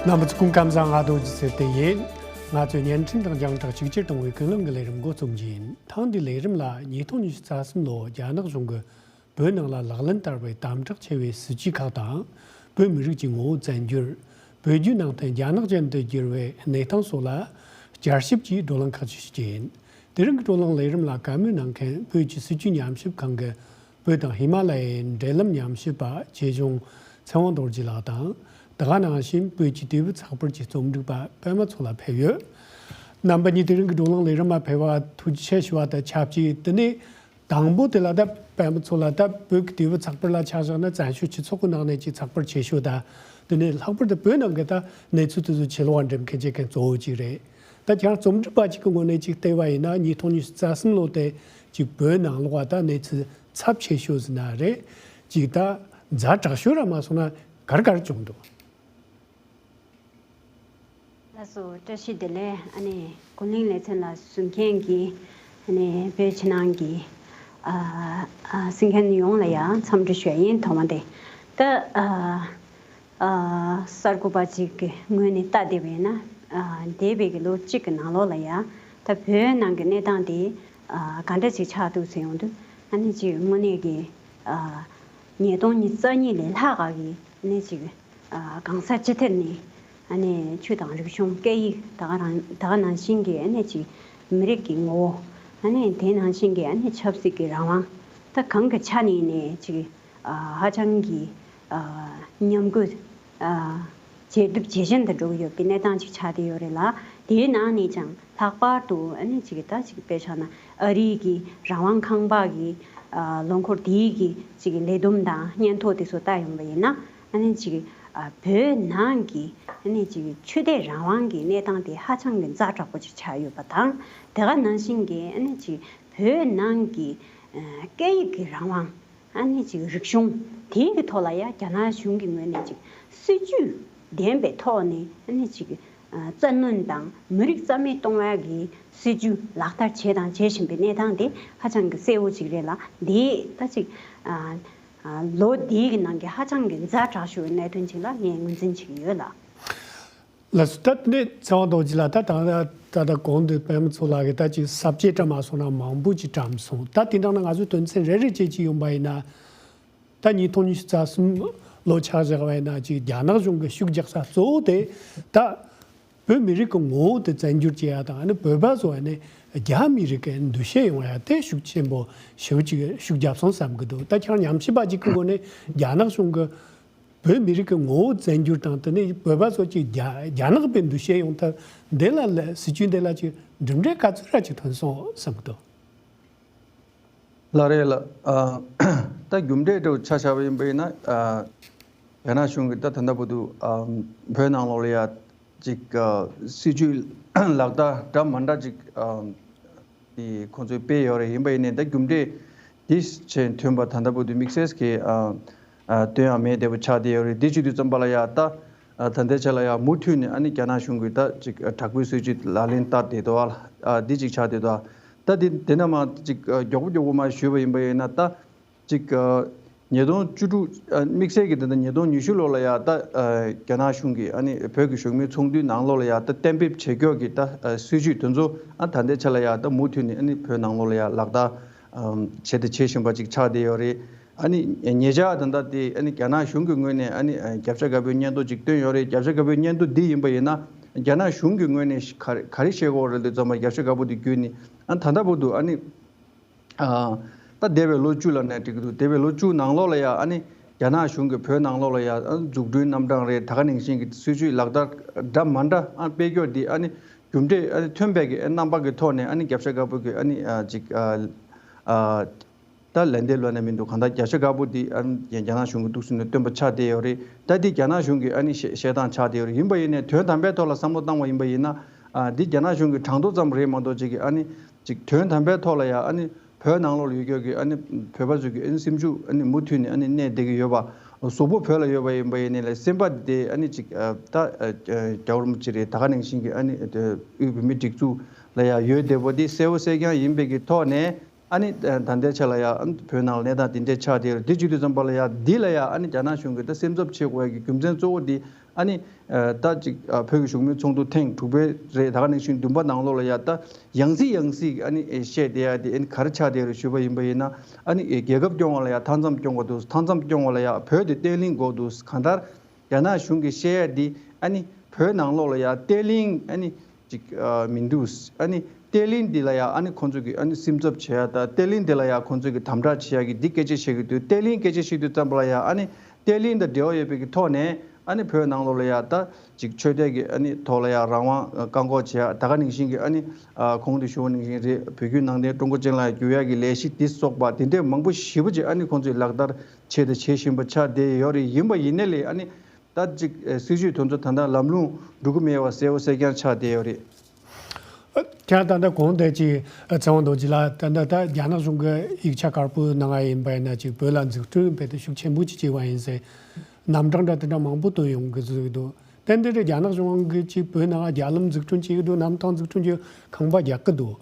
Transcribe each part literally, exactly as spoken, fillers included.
རྣམ་པ་ཚོ་སྐུ་ཁམས་བཟང་། ང་རྡོ་རྗེ་ཚེ་བརྟན་ཡིན། ང་ཚོས་བརྙན་འཕྲིན་དང་རྒྱང་བསྒྲགས་གཅིག་གྱུར་གཏོང་བའི་ཀུན་གླེང་གི་ལས་རིམ་འགོ་རྩོམ་གྱི་ཡིན། ཐེངས་འདིའི་ལས་རིམ་ལ་ཉིས་སྟོང་ཉི་ཤུ་རྩ་གསུམ་ལོ་རྒྱ་ནག་གཞུང་གིས་བོད་ནང་ལ་ལག་ལེན་བསྟར་བའི་དམ་དྲག་ཆེ་བའི་སྲིད་ཇུས་ཁག་དང་། བོད་མི་རིགས་ཀྱི་ངོ་བོ་བཙན་བསྒྱུར། བོད་བརྒྱུད་ནང་བསྟན་རྒྱ་ནག་ཅན་དུ་བསྒྱུར་བའི་གནས་སྟངས་སོགས་ལ་བསྐྱར་ཞིབ་ཀྱིས་བགྲོ་གླེང་ཁག་ཅིག་ཞུ་རྒྱུ་ཡིན། དེ་རིང་གི་བགྲོ་གླེང་ལས་རིམ་ལ་བཀའ་མོལ་གནང་མཁན་བོད་ཀྱི་སྲིད་བྱུས་ཉམས་ཞིབ་ཁང་གི་བོད་དང་ཧི་མ་ལ་ཡའི་འབྲེལ་ལམ་ཉམས་ཞིབ་པ་ཆོས་སྐྱོང་ཚེ་དབང་རྡོ་རྗེ་ལགས་དང་། དེ་ག་ནང་བཞིན་བོད་ཀྱི་དུས་བབ་ཚགས་པར་གྱི་རྩོམ་སྒྲིག་པ་པད་མ་མཚོ་ལགས་ཕེབས་ཡོད། རྣམ་པ་གཉིས་དེ་རིང་གི་བགྲོ་གླེང་ལས་རིམ་མ་ཕེབས་པར་ཐུགས་རྗེ་ཆེ་ཞུ་བ་དང་ཆབས་ཅིག་དེ་ནས་དང་པོ་དེ་ལ་ད་པད་མ་མཚོ་ལགས། ད་བོད་ཀྱི་དུས་བབ་ཚགས་པར་ལ་ཆ་བཞག་ན་བཙན་བྱོལ་སྤྱི་ཚོགས་ཀྱི་ནང་ནས་ཅིག་ཚགས་པར་ཆེ་ཤོས་དང་། དེ་ནས་ལྷག་པར་དུ་བོད་ནང་གི་ད་གནས་ཚུལ་དེ་ཚོ་ཕྱི་ལོགས་འགྲེམས་མཁན་བྱེད་མཁན་གཙོ་བོ་ཅིག་རེད། ད་ཁྱེད་རང་རྩོམ་སྒྲིག་པ་ཅིག་གི་ངོས་ནས་ཅིག་བལྟས་པ་ཡིན་ན། ཉིས་སྟོང་ཉི་ཤུ་རྩ་གསུམ་ལོ་དེ་ཅིག་བོད་ནང་ལོགས་ད་གནས་ཚུལ་ཚབས་ཆེ་ཤོས་ཟེར་ན་རེད། ཅིག་ད་ཛ་དྲག་ཤོས་ར་མ་སོང་ན་ག་རེ་ག་རེ་བྱུང་འདུག་ལགས་སོ། བཀྲ་ཤིས་བདེ་ལེགས། ཨ་ནི་ཀུན་གླེང་ལེ་ཚན་ལ་གསན་མཁན་གྱི་ཨ་ནི་བོད་ཕྱི་ནང་གི་ཨ་ཨ་གསན་མཁན་ཡོངས་ལ་ཡང་འཚམས་འདྲི་ཞུ་ཡ་ཡིན། ཐོག་མ་དེ་ད་ཨ་ཨ་གསར་འགོད་པ་ཅིག་གི་ངོས་ནས་ལྟ་བསྡད་པ་ཡིན་ན། ཨ་འདས་པའི་གི་ལོ་གཅིག་གི་ནང་ལོགས་ལ་ཡང་ད་བོད་ནང་གི་གནས་སྟངས་དེ་ཨ་ག་འདྲ་ཅིག་ཆགས་འདུག་ཟེར་ཡོང་དུས། ཨ་ནི་ཅིག་དངོས་གནས་ཀྱི་ཨ་ཉིས་སྟོང་ཉི་ཤུ་རྩ་གཉིས་ལས་ལྷག་ག་གི་ཨ་ནི་ཅིག་ཨ་གང་ས་ཅི་ཐད་ནས་ཨ་ནི་ཆོས་དང་རིག་གཞུང་། སྐད་ཡིག། ད་ག་རང་ད་ག་ནང་བཞིན་གྱི་ཨ་ནི་ཅིག་མི་རིགས་ཀྱི་ངོ་བོ། ཨ་ནི་དེ་ནང་བཞིན་གྱི་ཨ་ནི་ཆབ་སྲིད་ཀྱི་རང་དབང་། ད་གང་གི་ཆ་ནས་ནས་ཅིག་ཨ་ཧ་ཅང་གི་ཨ་ཉམས་རྒུད་ཨ་ཇེ་སྡུག་ཇེ་ཞན་དུ་འགྲོ་གི་ཡོད་པའི་གནས་སྟངས་ཅིག་ཆགས་བསྡད་ཡོད་རེད་ལ། དེའི་ནང་ནས་ཀྱང་ལྷག་པར་དུ་ཨ་ནི་ཅིག་ད་ཅིག་དཔེ་ཆ་ན་ཨ་རིའི་གི་རང་དབང་ཁང་པ་གི་ཨ་ལོ་འཁོར་དེའི་གི་ཅིག་ལས་བསྡོམས་དང་སྙན་ཐོ་དེ་ཚོ་ལྟ་ཡོང་བ་ཡིན་ན། ཨ་ནི་ཅིག་ཨ་བོད་ནང་གི་ཨ་ནི་ཅིག་ཆོས་དད་རང་དབང་གི་གནས་སྟངས་དེ་ཧ་ཅང་གི་ཛ་དྲག་པོ་ཅིག་ཆགས་ཡོད་པ་དང་། དེ་ག་ནང་བཞིན་གྱི་ཨ་ནི་ཅིག་བོད་ནང་གི་ཨ་སྐད་ཡིག་གི་རང་དབང་། ཨ་ནི་ཅིག་རིག་གཞུང་དེའི་གི་ཐོག་ལ་ཡ་རྒྱ་ནག་གཞུང་གི་ངོས་ནས་ཅིག་སྲིད་ཇུས་ལྡན་པའི་ཐོག་ནས་ཨ་ནི་ཅིག་ཨ་བཙན་གནོན་དང་མི་རིགས་རྩ་མེད་གཏོང་ཡ་གི་སྲིད་ཇུས་ལག་བསྟར་བྱས་དང་བྱེད་བཞིན་པའི་གནས་སྟངས་དེ་ཧ་ཅང་གི་གསལ་བོ་ཅིག་རེད་ལ། དེ་ད་ཅིག་ཨ་ཨ་ལོ་དེའི་གི་ནང་གི་ཧ་ཅང་གི་ཛ་དྲག་ཤོས་གནད་དོན་ཅིག་ལ་ངས་ངོས་འཛིན་བྱེད་ཀྱི་ཡོད་ལ། ལགས་སོ། ད་དེ་ནས་ཚེ་དབང་རྡོ་རྗེ་ལགས། ད་ད་ད་ད་གོང་དུ་པད་མ་མཚོ་ལགས་ཀྱིས་ད་ཅིག་ས་བཅད་འདྲ་མ་སོང་ན་མང་པོ་ཅིག་བཀྲམ་སོང་། ད་དེ་འདྲ་ན་ང་ཚོའི་དོན་ཚན་རེ་རེ་བྱས་ཅིག་ཡོང་པ་ཡིན་ན། ད་ཉིས་སྟོང་ཉི་ཤུ་རྩ་གསུམ་ལོ་ཆ་བཞག་པ་ཡིན་ན། ཅིག་རྒྱ་ནག་གཞུང་གིས་ཤུགས་རྒྱག་ས་གཙོ་བོ་དེ་ད་བོད་མི་རིགས་ཀྱི་ངོ་བོ་དེ་བཙན་བསྒྱུར་བྱེད་ཡ་དང་། ཨ་ནི་བོད་པ་ཚོ་ཨ་ནི་རྒྱ་མི་རིགས་ཀྱི་འདུ་ཤེས་ཡོང་ཡ་དེ་ཤུགས་ཆེན་པོ་ཞེ་པོ་ཅིག་ཤུགས་བརྒྱབ་སོང་བསམ་གྱི་འདུག་ད་ཁྱེད་རང་ཉམས་ཞིབ་པ་ཅིག་གི་ངོས་ནས་རྒྱ་ནག་གཞུང་གིས་བོད་མི་རིགས་ཀྱི་ངོ་བོ་བཙན་བསྒྱུར་དང་། དེ་ནས་བོད་པ་ཚོ་ཅིག་རྒྱ་རྒྱ་ནག་པའི་འདུ་ཤེས་ཡོང་ཐབས་འདི་ལ་ལ་སྲིད་བྱུས་འདི་ལ་ཅིག་གྲུབ་འབྲས་ག་ཚོད་ར་ཅིག་ཐོན་སོང་བསམ་གྱི་འདུག་ལགས་རེད་ལགས། ཨ་ད་རྒྱུ་འབྲས་འདྲ་བོ་ཆ་བཞག་པ་ཡིན་པ་ཡིན་ན། ཨ་རྒྱ་ནག་གཞུང་གིས་ད་ད་ལྟ་བར་དུ་ཨ་བོད་ནང་ལོགས་ལ་ཡ་ཅིག་ཨ་སྲིད་བྱུས་ལག་བསྟར་འདྲ་མི་འདྲ་ཅིག་ཨ་དེ་ཁོང་ཚོས་སྤེལ་ཡོད་རེད། ཡིན་པ་ཡིན་ནའི་ད་རྒྱུ་འབྲས་འདི་ཆེ་ཐོན་པ་ད་ལྟ་བར་དུ་དམིགས་བསལ་གྱི་ཨ་ཨ་སྟོན་ཡ་མེད་བསྡད་པ་ཆགས་བསྡད་ཡོད་རེད། འདི་བྱེད་དུས་ཙམ་པ་ལ་ཡ་ད་ཨ་ད་ལྟའི་ཆ་ལ་ཡ་མུ་མཐུད་ནས་ཨ་ནི་རྒྱ་ནག་གཞུང་གིས་ད་ཅིག་ཨ་དྲག་པོའི་སྲིད་བྱུས་ལག་ལེན་བསྟར་བསྡད་འདུག་ཨ་འདི་ཅིག་ཆགས་བསྡད་འདུག་ད་འདི་འདི་ན་མ་ཅིག་ཨ་མགྱོགས་པོ་མགྱོགས་པོ་མ་ཞུས་པ་ཡིན་པ་ཡིན་ན། ད་ཅིག་ཨ་ཉིས་སྟོང་བཅུ་དྲུག་ཨ་དམིགས་བསལ་གྱི་ད་ལྟ་ཉིས་སྟོང་ཉི་ཤུ་ལོ་ལ་ཡ་ད་ཨ་རྒྱ་ནག་གཞུང་གིས་ཨ་ནི་བོད་ཀྱི་གཞུང་མིན་ཚོགས་འདུའི་ནང་ལོགས་ལ་ཡ་ད་གཏན་འབེབས་བྱེད་ཀྱོག་གི་ད་ཨ་སྲིད་བྱུས་དེ་ཚོ་ཨ་ད་ལྟའི་ཆ་ལ་ཡ་ད་མུ་མཐུད་ནས་ཨ་ནི་བོད་ནང་ལོགས་ལ་ཡ་ལག་བསྟར་ཨམ་བྱས་ཏེ་བྱེད་བཞིན་པ་ཅིག་ཆགས་བསྡད་ཡོད་རེད། ཨ་ནི་ཉེ་ཆར་ད་ལྟ་དེ་ཨ་ནི་རྒྱ་ནག་གཞུང་གི་ངོས་ནས་ཨ་ནི་ཨ་རྒྱབ་ཤ་དཀར་པོའི་སྙན་ཐོ་ཅིག་བཏོན་ཡོད་རེད། རྒྱབ་ཤ་དཀར་པོའི་སྙན་ཐོ་འདི་ཡིན་པ་ཡིན་ན། རྒྱ་ནག་གཞུང་གི་ངོས་ནས་ག་རེ་ག་རེ་བཤད་ཀྱི་ཡོད་རེད་དེ་ཙམ་པ། རྒྱབ་ཤ་དཀར་པོ་དེ་བརྒྱུད་ནས་ཨ་ད་ལྟ་བར་དུ་ཨ་ནི་ཨ་ད་འདས་པའི་ལོ་བཅུ་ལབ་ན་འགྲིག་གི་འདུག་འདས་པའི་ལོ་བཅུ་ནང་ལོགས་ལ་ཡ་ཨ་ནི་རྒྱ་ནག་གཞུང་གིས་བོད་ནང་ལོགས་ལ་ཡ་ཨ་འཛུགས་སྐྲུན་རྣམ་གྲངས་རེད། ད་ག་ནང་བཞིན་གྱི་སྲིད་བྱུས་ལག་བསྟར་འདྲ་མི་འདྲ་ཨ་སྤེལ་ཀྱོག་འདི་ཨ་ནི་རྒྱུ་འབྲས་ཨ་ནི་ཐོན་པའི་གི་རྣམ་པ་གི་ཐོག་ནས་ཨ་ནི་རྒྱབ་ཤ་དཀར་པོ་གི་ཨ་ནི་ཨ་ཅིག་ཨ་ཨ་ད་ལན་འདེབས་ལབ་ན་མི་འདུག་གང་ལྟར་རྒྱབ་ཤ་དཀར་པོ་འདི་ཨ་ནི་རྒྱ་ནག་གཞུང་གིས་འདུག་སེ་ནས་བཏོན་པ་ཆགས་བསྡད་ཡོད་རེད། ད་འདི་རྒྱ་ནག་གཞུང་གི་ཨ་ནི་བཤད་བཤད་སྟངས་ཆགས་བསྡད་ཡོད་རེད། ཡིན་པ་ཡིན་ནའི་དོན་དམ་པའི་ཐོག་ལ་བསམ་བློ་བཏང་བ་ཡིན་པ་ཡིན་ན། ཨ་འདི་རྒྱ་ནག་གཞུང་གི་གྲངས་ཐོ་ཙམ་རེད་མ་གཏོགས་ཅིག་གི་ཨ་ནི་ཅིག་དོན་དམ་པའི་ཐོག་ལ་ཡ་ཨ་ནི་བོད་ནང་ལོགས་ལ་ཡོད་ཀྱོག་གི་ཨ་ནི་བོད་པ་ཚོ་གི་ཨ་ནི་སེམས་ཤུགས་ཨ་ནི་མུ་མཐུད་ནས་ཨ་ནི་གནས་བསྡད་ཀྱི་ཡོད་པ། གཟུགས་པོ་བོད་ལ་ཡོད་པ་ཡིན་པ་ཡིན་ནའི་ལས་སེམས་པ་དེ་ཨ་ནི་ཅིག་ཨ་ད་ཨ་རྒྱལ་བ་རིན་པོ་ཆེ་རེད། ད་ག་ནང་བཞིན་གྱི་ཨ་ནི་དབུས་བོད་མིའི་སྒྲིག་འཛུགས་ལ་ཡ་ཡོད་བསྡད་པ་དེ་གསལ་པོ་གསལ་རྐྱང་ཡིན་པའི་གི་ཐོག་ནས། ཨ་ནི་ད་ལྟའི་ཆ་ལ་ཡ་ཨ་ནི་བོད་ནང་ལ་གནས་སྟངས་དེ་འདྲས་ཆགས་བསྡད་ཡོད་རེད། དེ་བྱེད་དུས་ཙམ་པ་ལ་ཡ་འདི་ལ་ཡ་ཨ་ནི་རྒྱ་ནག་གཞུང་གིས་ད་སེམས་འཚབ་བྱེད་དགོས་ཡ་གི་རྒྱུ་མཚན་གཙོ་བོ་འདི་ ཨ་ནི་ད་ཅིག་བོད་ཀྱི་གཞུང་མིན་ཚོགས་འདུ་ཐེངས་དྲུག་པའི་རེད། ད་ག་ནང་བཞིན་བདུན་པ་ནང་ལོགས་ལ་ཡ་ད་ཡང་སེ་ཡང་སེ་ཨ་ནི་བཤད་བསྡད་ཡ་དེ་ཨ་ནི་ག་རེ་ཆགས་བསྡད་རེད་ཞུས་པ་ཡིན་པ་ཡིན་ན། ཨ་ནི་རྒྱལ་ཁབ་སྐྱོང་བ་ལ་ཡ་མཐའ་མཚམས་སྐྱོང་དགོས་འདུག་མཐའ་མཚམས་སྐྱོང་བ་ལ་ཡ་བོད་དེ་བརྟན་ལྷིང་དགོས་འདུག་གང་ལྟར་རྒྱ་ནག་གཞུང་གིས་བཤད་ཡ་འདི་ཨ་ནི་བོད་ནང་ལོགས་ལ་ཡ་བརྟན་ལྷིང་ཨ་ནི་ཅིག་མི་འདུག་ཨ་ནི་བརྟན་ལྷིང་འདི་ལ་ཡ་ཨ་ནི་ཁོང་ཚོ་གིས་ཨ་ནི་སེམས་འཚབ་བྱེད་ཡ་དང་བརྟན་ལྷིང་འདི་ལ་ཡ་ཁོང་ཚོ་གིས་དམ་དྲག་བྱེད་ཡ་གི་འདི་སྐད་ཆ་བཤད་ཀྱི་འདུག་བརྟན་ལྷིང་སྐད་ཆ་བཤད་དུས་ཙམ་པ་ལ་ཡ་ཨ་ནི་བརྟན་ལྷིང་དང་འབྲེལ་བ་ཡོད་པའི་གི་ཐོག་ནས་ཨ་ནི་བོད་ནང་ལོགས་ལ་ཡ་ད་ཅིག་ཆོས་དད་ཀྱི་ཨ་ནི་ཐོག་ལ་ཡ་རང་དབང་བཀག་འགོག་བྱེད་ཡ། ད་ག་ནང་བཞིན་གྱི་ཨ་ནི་གོང་དུ་ཞུ་བ་ནང་བཞིན་རེད། བོད་བརྒྱུད་ནང་བསྟན་ཀྲུང་གོ་ཅན་ལ་བསྒྱུར་ཡ་གི་ལས་གཞི་འདི་སོགས་པ་དེ་འདྲས་མང་པོ་ཞེ་པོ་ཅིག་ཨ་ནི་ཁོང་ཚོས་ལག་བསྟར་བྱས་དང་བྱེད་བཞིན་པ་ཆགས་བསྡད་ཡོད་རེད། ཡིན་པ་ཡིན་ནའི་ལས་ཨ་ནི་ད་ཅིག་སྲིད་བྱུས་དེ་ཚོ་ད་ལྟ་ལམ་ལྷོང་འགྲོ་གི་མེད་པ་གསལ་པོ་གསལ་རྐྱང་ཆགས་བསྡད་ཡོད་རེད། ཁྱེད་ད་ལྟ་གོང་དེ་ཅིག་ཚེ་དབང་རྡོ་རྗེ་ལགས་ད་ལྟ་ད་རྒྱ་ནག་གཞུང་གི་ཡིག་ཆ་དཀར་པོའི་ནང་ཡིན་པ་ཡིན་ན་ཅིག་བོད་ལ་འཛུགས་སྐྲུན་དཔེ་དེ་ཤུགས་ཆེན་པོ་ཅིག་བྱས་པ་ཡིན་ཟེར། རྣམ་གྲངས་འདྲ་དེ་འདྲ་མང་པོ་བཏོན་ཡོང་གི་བཟོ་གི་འདུག་དེ་འདི་རེད། རྒྱ་ནག་གཞུང་གིས་ཅིག་བོད་ནང་རྒྱ་ལམ་འཛུགས་སྐྲུན་བྱེད་ཀྱི་འདུག་གནམ་ཐང་འཛུགས་སྐྲུན་བྱེད་ཁང་པ་རྒྱག་གི་འདུག་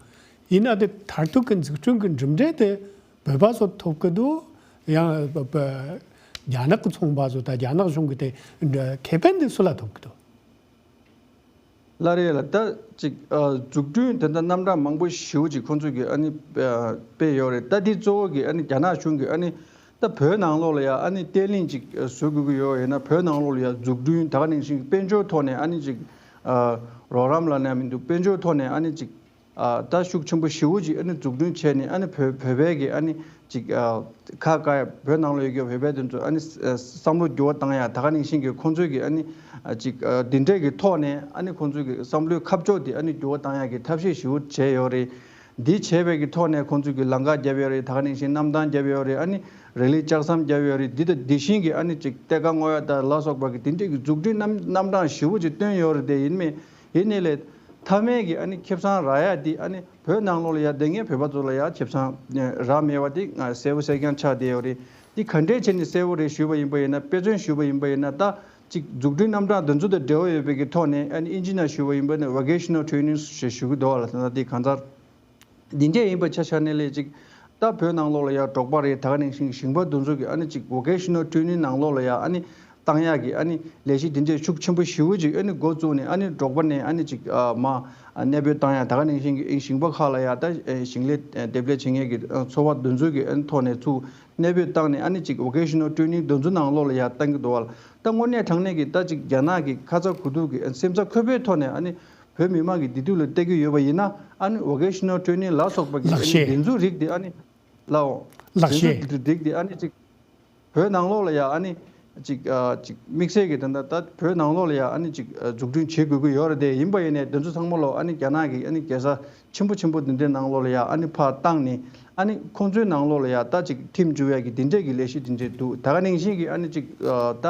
ཡིན་ན་དེ་མཐར་ཐུག་གི་འཛུགས་སྐྲུན་གྱི་གྲུབ་འབྲས་དེ་བོད་པ་ཚོ་ཐོབ་ཀྱི་འདུག་ཡང་བ་བ་རྒྱ་ནག་གི་ཚོང་པ་ཚོ་དང་རྒྱ་ནག་གཞུང་གི་དེ་ཁེ་ཕན་དེ་སུ་ལ་ཐོབ་ཀྱི་འདུག་ལགས་རེད་ལ། ད་ཅིག་ཨ་འཛུགས་སྐྲུན་དེ་འདྲ་རྣམ་གྲངས་མང་པོ་ཞེ་པོ་ཅིག་ཁོང་ཚོས་ཀྱི་ཨ་ནི་ཨ་སྤེལ་ཡོད་རེད། ད་འདི་གཙོ་བོ་གི་ཨ་ནི་རྒྱ་ནག་གཞུང་གི་ཨ་ནི་ད་བོད་ནང་ལོགས་ལ་ཡ་ཨ་ནི་བརྟན་ལྷིང་ཅིག་བཟོ་དགོས་ཀྱི་ཡོད་ཡིན་ན། བོད་ནང་ལོགས་ལ་ཡ་འཛུགས་སྐྲུན་ད་ག་ནང་བཞིན་གྱི་དཔལ་འབྱོར་ཐོག་ནས་ཨ་ནི་ཅིག་ཨ་རོགས་རམ་ལབ་ན་མི་འདུག་དཔལ་འབྱོར་ཐོག་ནས་ཨ་ནི་ཅིག་ཨ་ད་ཤུགས་ཆེན་པོ་ཞེ་པོ་ཅིག་ཨ་ནི་འཛུགས་སྐྲུན་བྱས་ནས་ཨ་ནི་བོད་བོད་པའི་གི་ཨ་ནི་ཅིག་ཨ་ཁ་བཀག་ཡ། བོད་ནང་ལ་ཡོད་ཀྱི་བོད་པའི་དེ་ཚོ་ཨ་ནི་ཨ་བསམ་བློ་འགྱུར་བ་བཏང་ཡ། ད་ག་ནང་བཞིན་གྱི་ཁོང་ཚོས་ཀྱི་ཨ་ནི་ཨ་ཅིག་ཨ་འདི་འདྲས་ཀྱི་ཐོག་ནས་ཨ་ནི་ཁོང་ཚོས་ཀྱི་བསམ་བློའི་ཁ་ཕྱོགས་དེ་ཨ་ནི་འགྱུར་བ་བཏང་ཡ་གི་ཐབས་ཤེས་ཞེ་པོ་བྱས་ཡོད་རེད། འདི་བྱས་པའི་གི་ཐོག་ནས་ཁོང་ཚོས་ཀྱི་ལམ་ཁ་བརྒྱབ་ཡོད་རེད། ད་ག་ནང་བཞིན་གནམ་ཐང་བརྒྱབ་ཡོད་རེད། ཨ་ནི་རི་ལི་ལྕགས་ཟམ་བརྒྱབ་ཡོད་རེད། འདི་དང་འདི་བཞིན་གྱི་ཨ་ནི་ཅིག་གཏེར་ཁ་སྔོག་ཡ་དང་ལ་སོགས་པ་གི་དེ་འདྲས་ཀྱི་འཛུགས་སྐྲུན་རྣམ་རྣམ་གྲངས་ཞེ་པོ་ཅིག་བཏོན་ཡོད་རེད། དེ་ཡིན་མིན་ཡིན་ནའི་ལས་མཐའ་མའི་གི་ཨ་ནི་ཁེ་བཟང་རག་ཡ་དེ་ཨ་ནི་བོད་ནང་ལོགས་ལ་ཡ་བསྡད་མཁན་བོད་པ་ཚོ་ལ་ཡ་ཁེ་བཟང་རག་མེད་པ་དེ་ང་གསལ་པོ་གསལ་རྐྱང་ཆགས་བསྡད་ཡོད་རེད། དེ་ག་འདྲས་བྱས་ནས་གསལ་པོ་རེད་ཞུས་པ་ཡིན་པ་ཡིན་ན། དཔེ་མཚོན་ཞུས་པ་ཡིན་པ་ཡིན་ན། ད་ཅིག་འཛུགས་སྐྲུན་རྣམ་གྲངས་འདི་ཚོ་དང་འབྲེལ་བ་ཡོད་པའི་གི་ཐོག་ནས་ཨ་ནི་ཨིན་ཇི་ནང་ཞུས་པ་ཡིན་པ་ཡིན་ན་vocational training་ཞེས་ཞུ་གི་འདུག་བ་ལ། ད་ལྟ་དེ་གང་ལྟར་འདི་འདྲས་ཡིན་པ་ཆ་བཞག་ནས་ལས་ཅིག་ད་བོད་ནང་ལོགས་ལ་ཡ་འབྲོག་པ་རེད། ད་ག་ནང་བཞིན་ཞིང་པ་འདི་ཚོ་གི་ཨ་ནི་ཅིག་vocational training་ནང་ལོགས་ལ་ཡ་ཨ་ནི་བཏང་ཡག་གི་ཨ་ནི་ལས་གཞི་འདི་འདྲས་ཤུགས་ཆེན་པོ་ཞེ་པོ་ཅིག་ཨ་ནི་འགོ་བཙུགས་ནས་ཨ་ནི་འབྲོག་པ་ནས་ཨ་ནི་ཅིག་ཨ་མ་གནས་སྤོས་བཏང་ཡག། ད་ག་ནང་བཞིན་གྱི་ཞིང་པ་ཁག་ལ་ཡ་ད་ཞིང་ལས་འདེབས་ལས་བྱེད་མཁན་གྱི་ཚོ་བ་འདི་ཚོ་གི་ཨ་ནི་ཐོག་ནས་ཚུར་གནས་སྤོས་བཏང་ནས་ཨ་ནི་ཅིག་vocational training་འདི་ཚོ་ནང་ལོགས་ལ་ཡ་བཏང་གི་འདུག་བ་ལ། ད་དངོས་གནས་དྲང་གནས་ཀྱི་ད་ཅིག་རྒྱ་ནག་གི་ཁ་ཚ་དགོས་གཏུགས་ཀྱི་ཨ་ནི་སེམས་འཚབ་ཁོལ་པོའི་ཐོག་ནས་ཨ་ནི་བོད་མི་མང་གི་བདེ་སྡུག་ལ་བལྟ་གི་ཡོད་པ་ཡིན་ན། ཨ་ནི་vocational training་ལ་སོགས་པ་གི་ཨ་ལག་ནི་ཤེས། འདི་ཚོ་རིགས་དེ་ཨ་ནི་ལའོ། ལག་འདི་ཤེས། ཚོ་རིགས་དེ་ཨ་ནི་ཅིག་བོད་ནང་ལོགས་ལ་ཡ་ཨ་ནི་ཅིག་ཨ་ཅིག་དམིགས་བསལ་གྱི་ད་ལྟ་ད་བོད་ནང་ལོགས་ལ་ཡ་ཨ་ནི་ཅིག་ཨ་འཛུགས་སྐྲུན་བྱེད་དགོས་ཀྱི་ཡོད་རེད། དེ་ཡིན་པ་ཡིན་ནའི་འདི་ཚོ་ཚང་མ་ལོ་ཨ་ནི་རྒྱ་ནག་གི་ཨ་ནི་རྒྱལ་ས་ཆེན་པོ་ཆེན་པོ་འདི་འདྲའི་ནང་ལོགས་ལ་ཡ་ཨ་ནི་ཕར་བཏང་ནས་ཨ་ནི་ཁོང་ཚོའི་ནང་ལོགས་ལ་ཡ་ད་ཅིག་ཁྲིམས་འཛུགས་ཡ་གི་འདི་འདྲས་ཀྱི་ལས་གཞི་འདི་འདྲས་འདུག་ད་ག་ནང་བཞིན་གྱི་ཨ་ནི་ཅིག་ཨ་ད་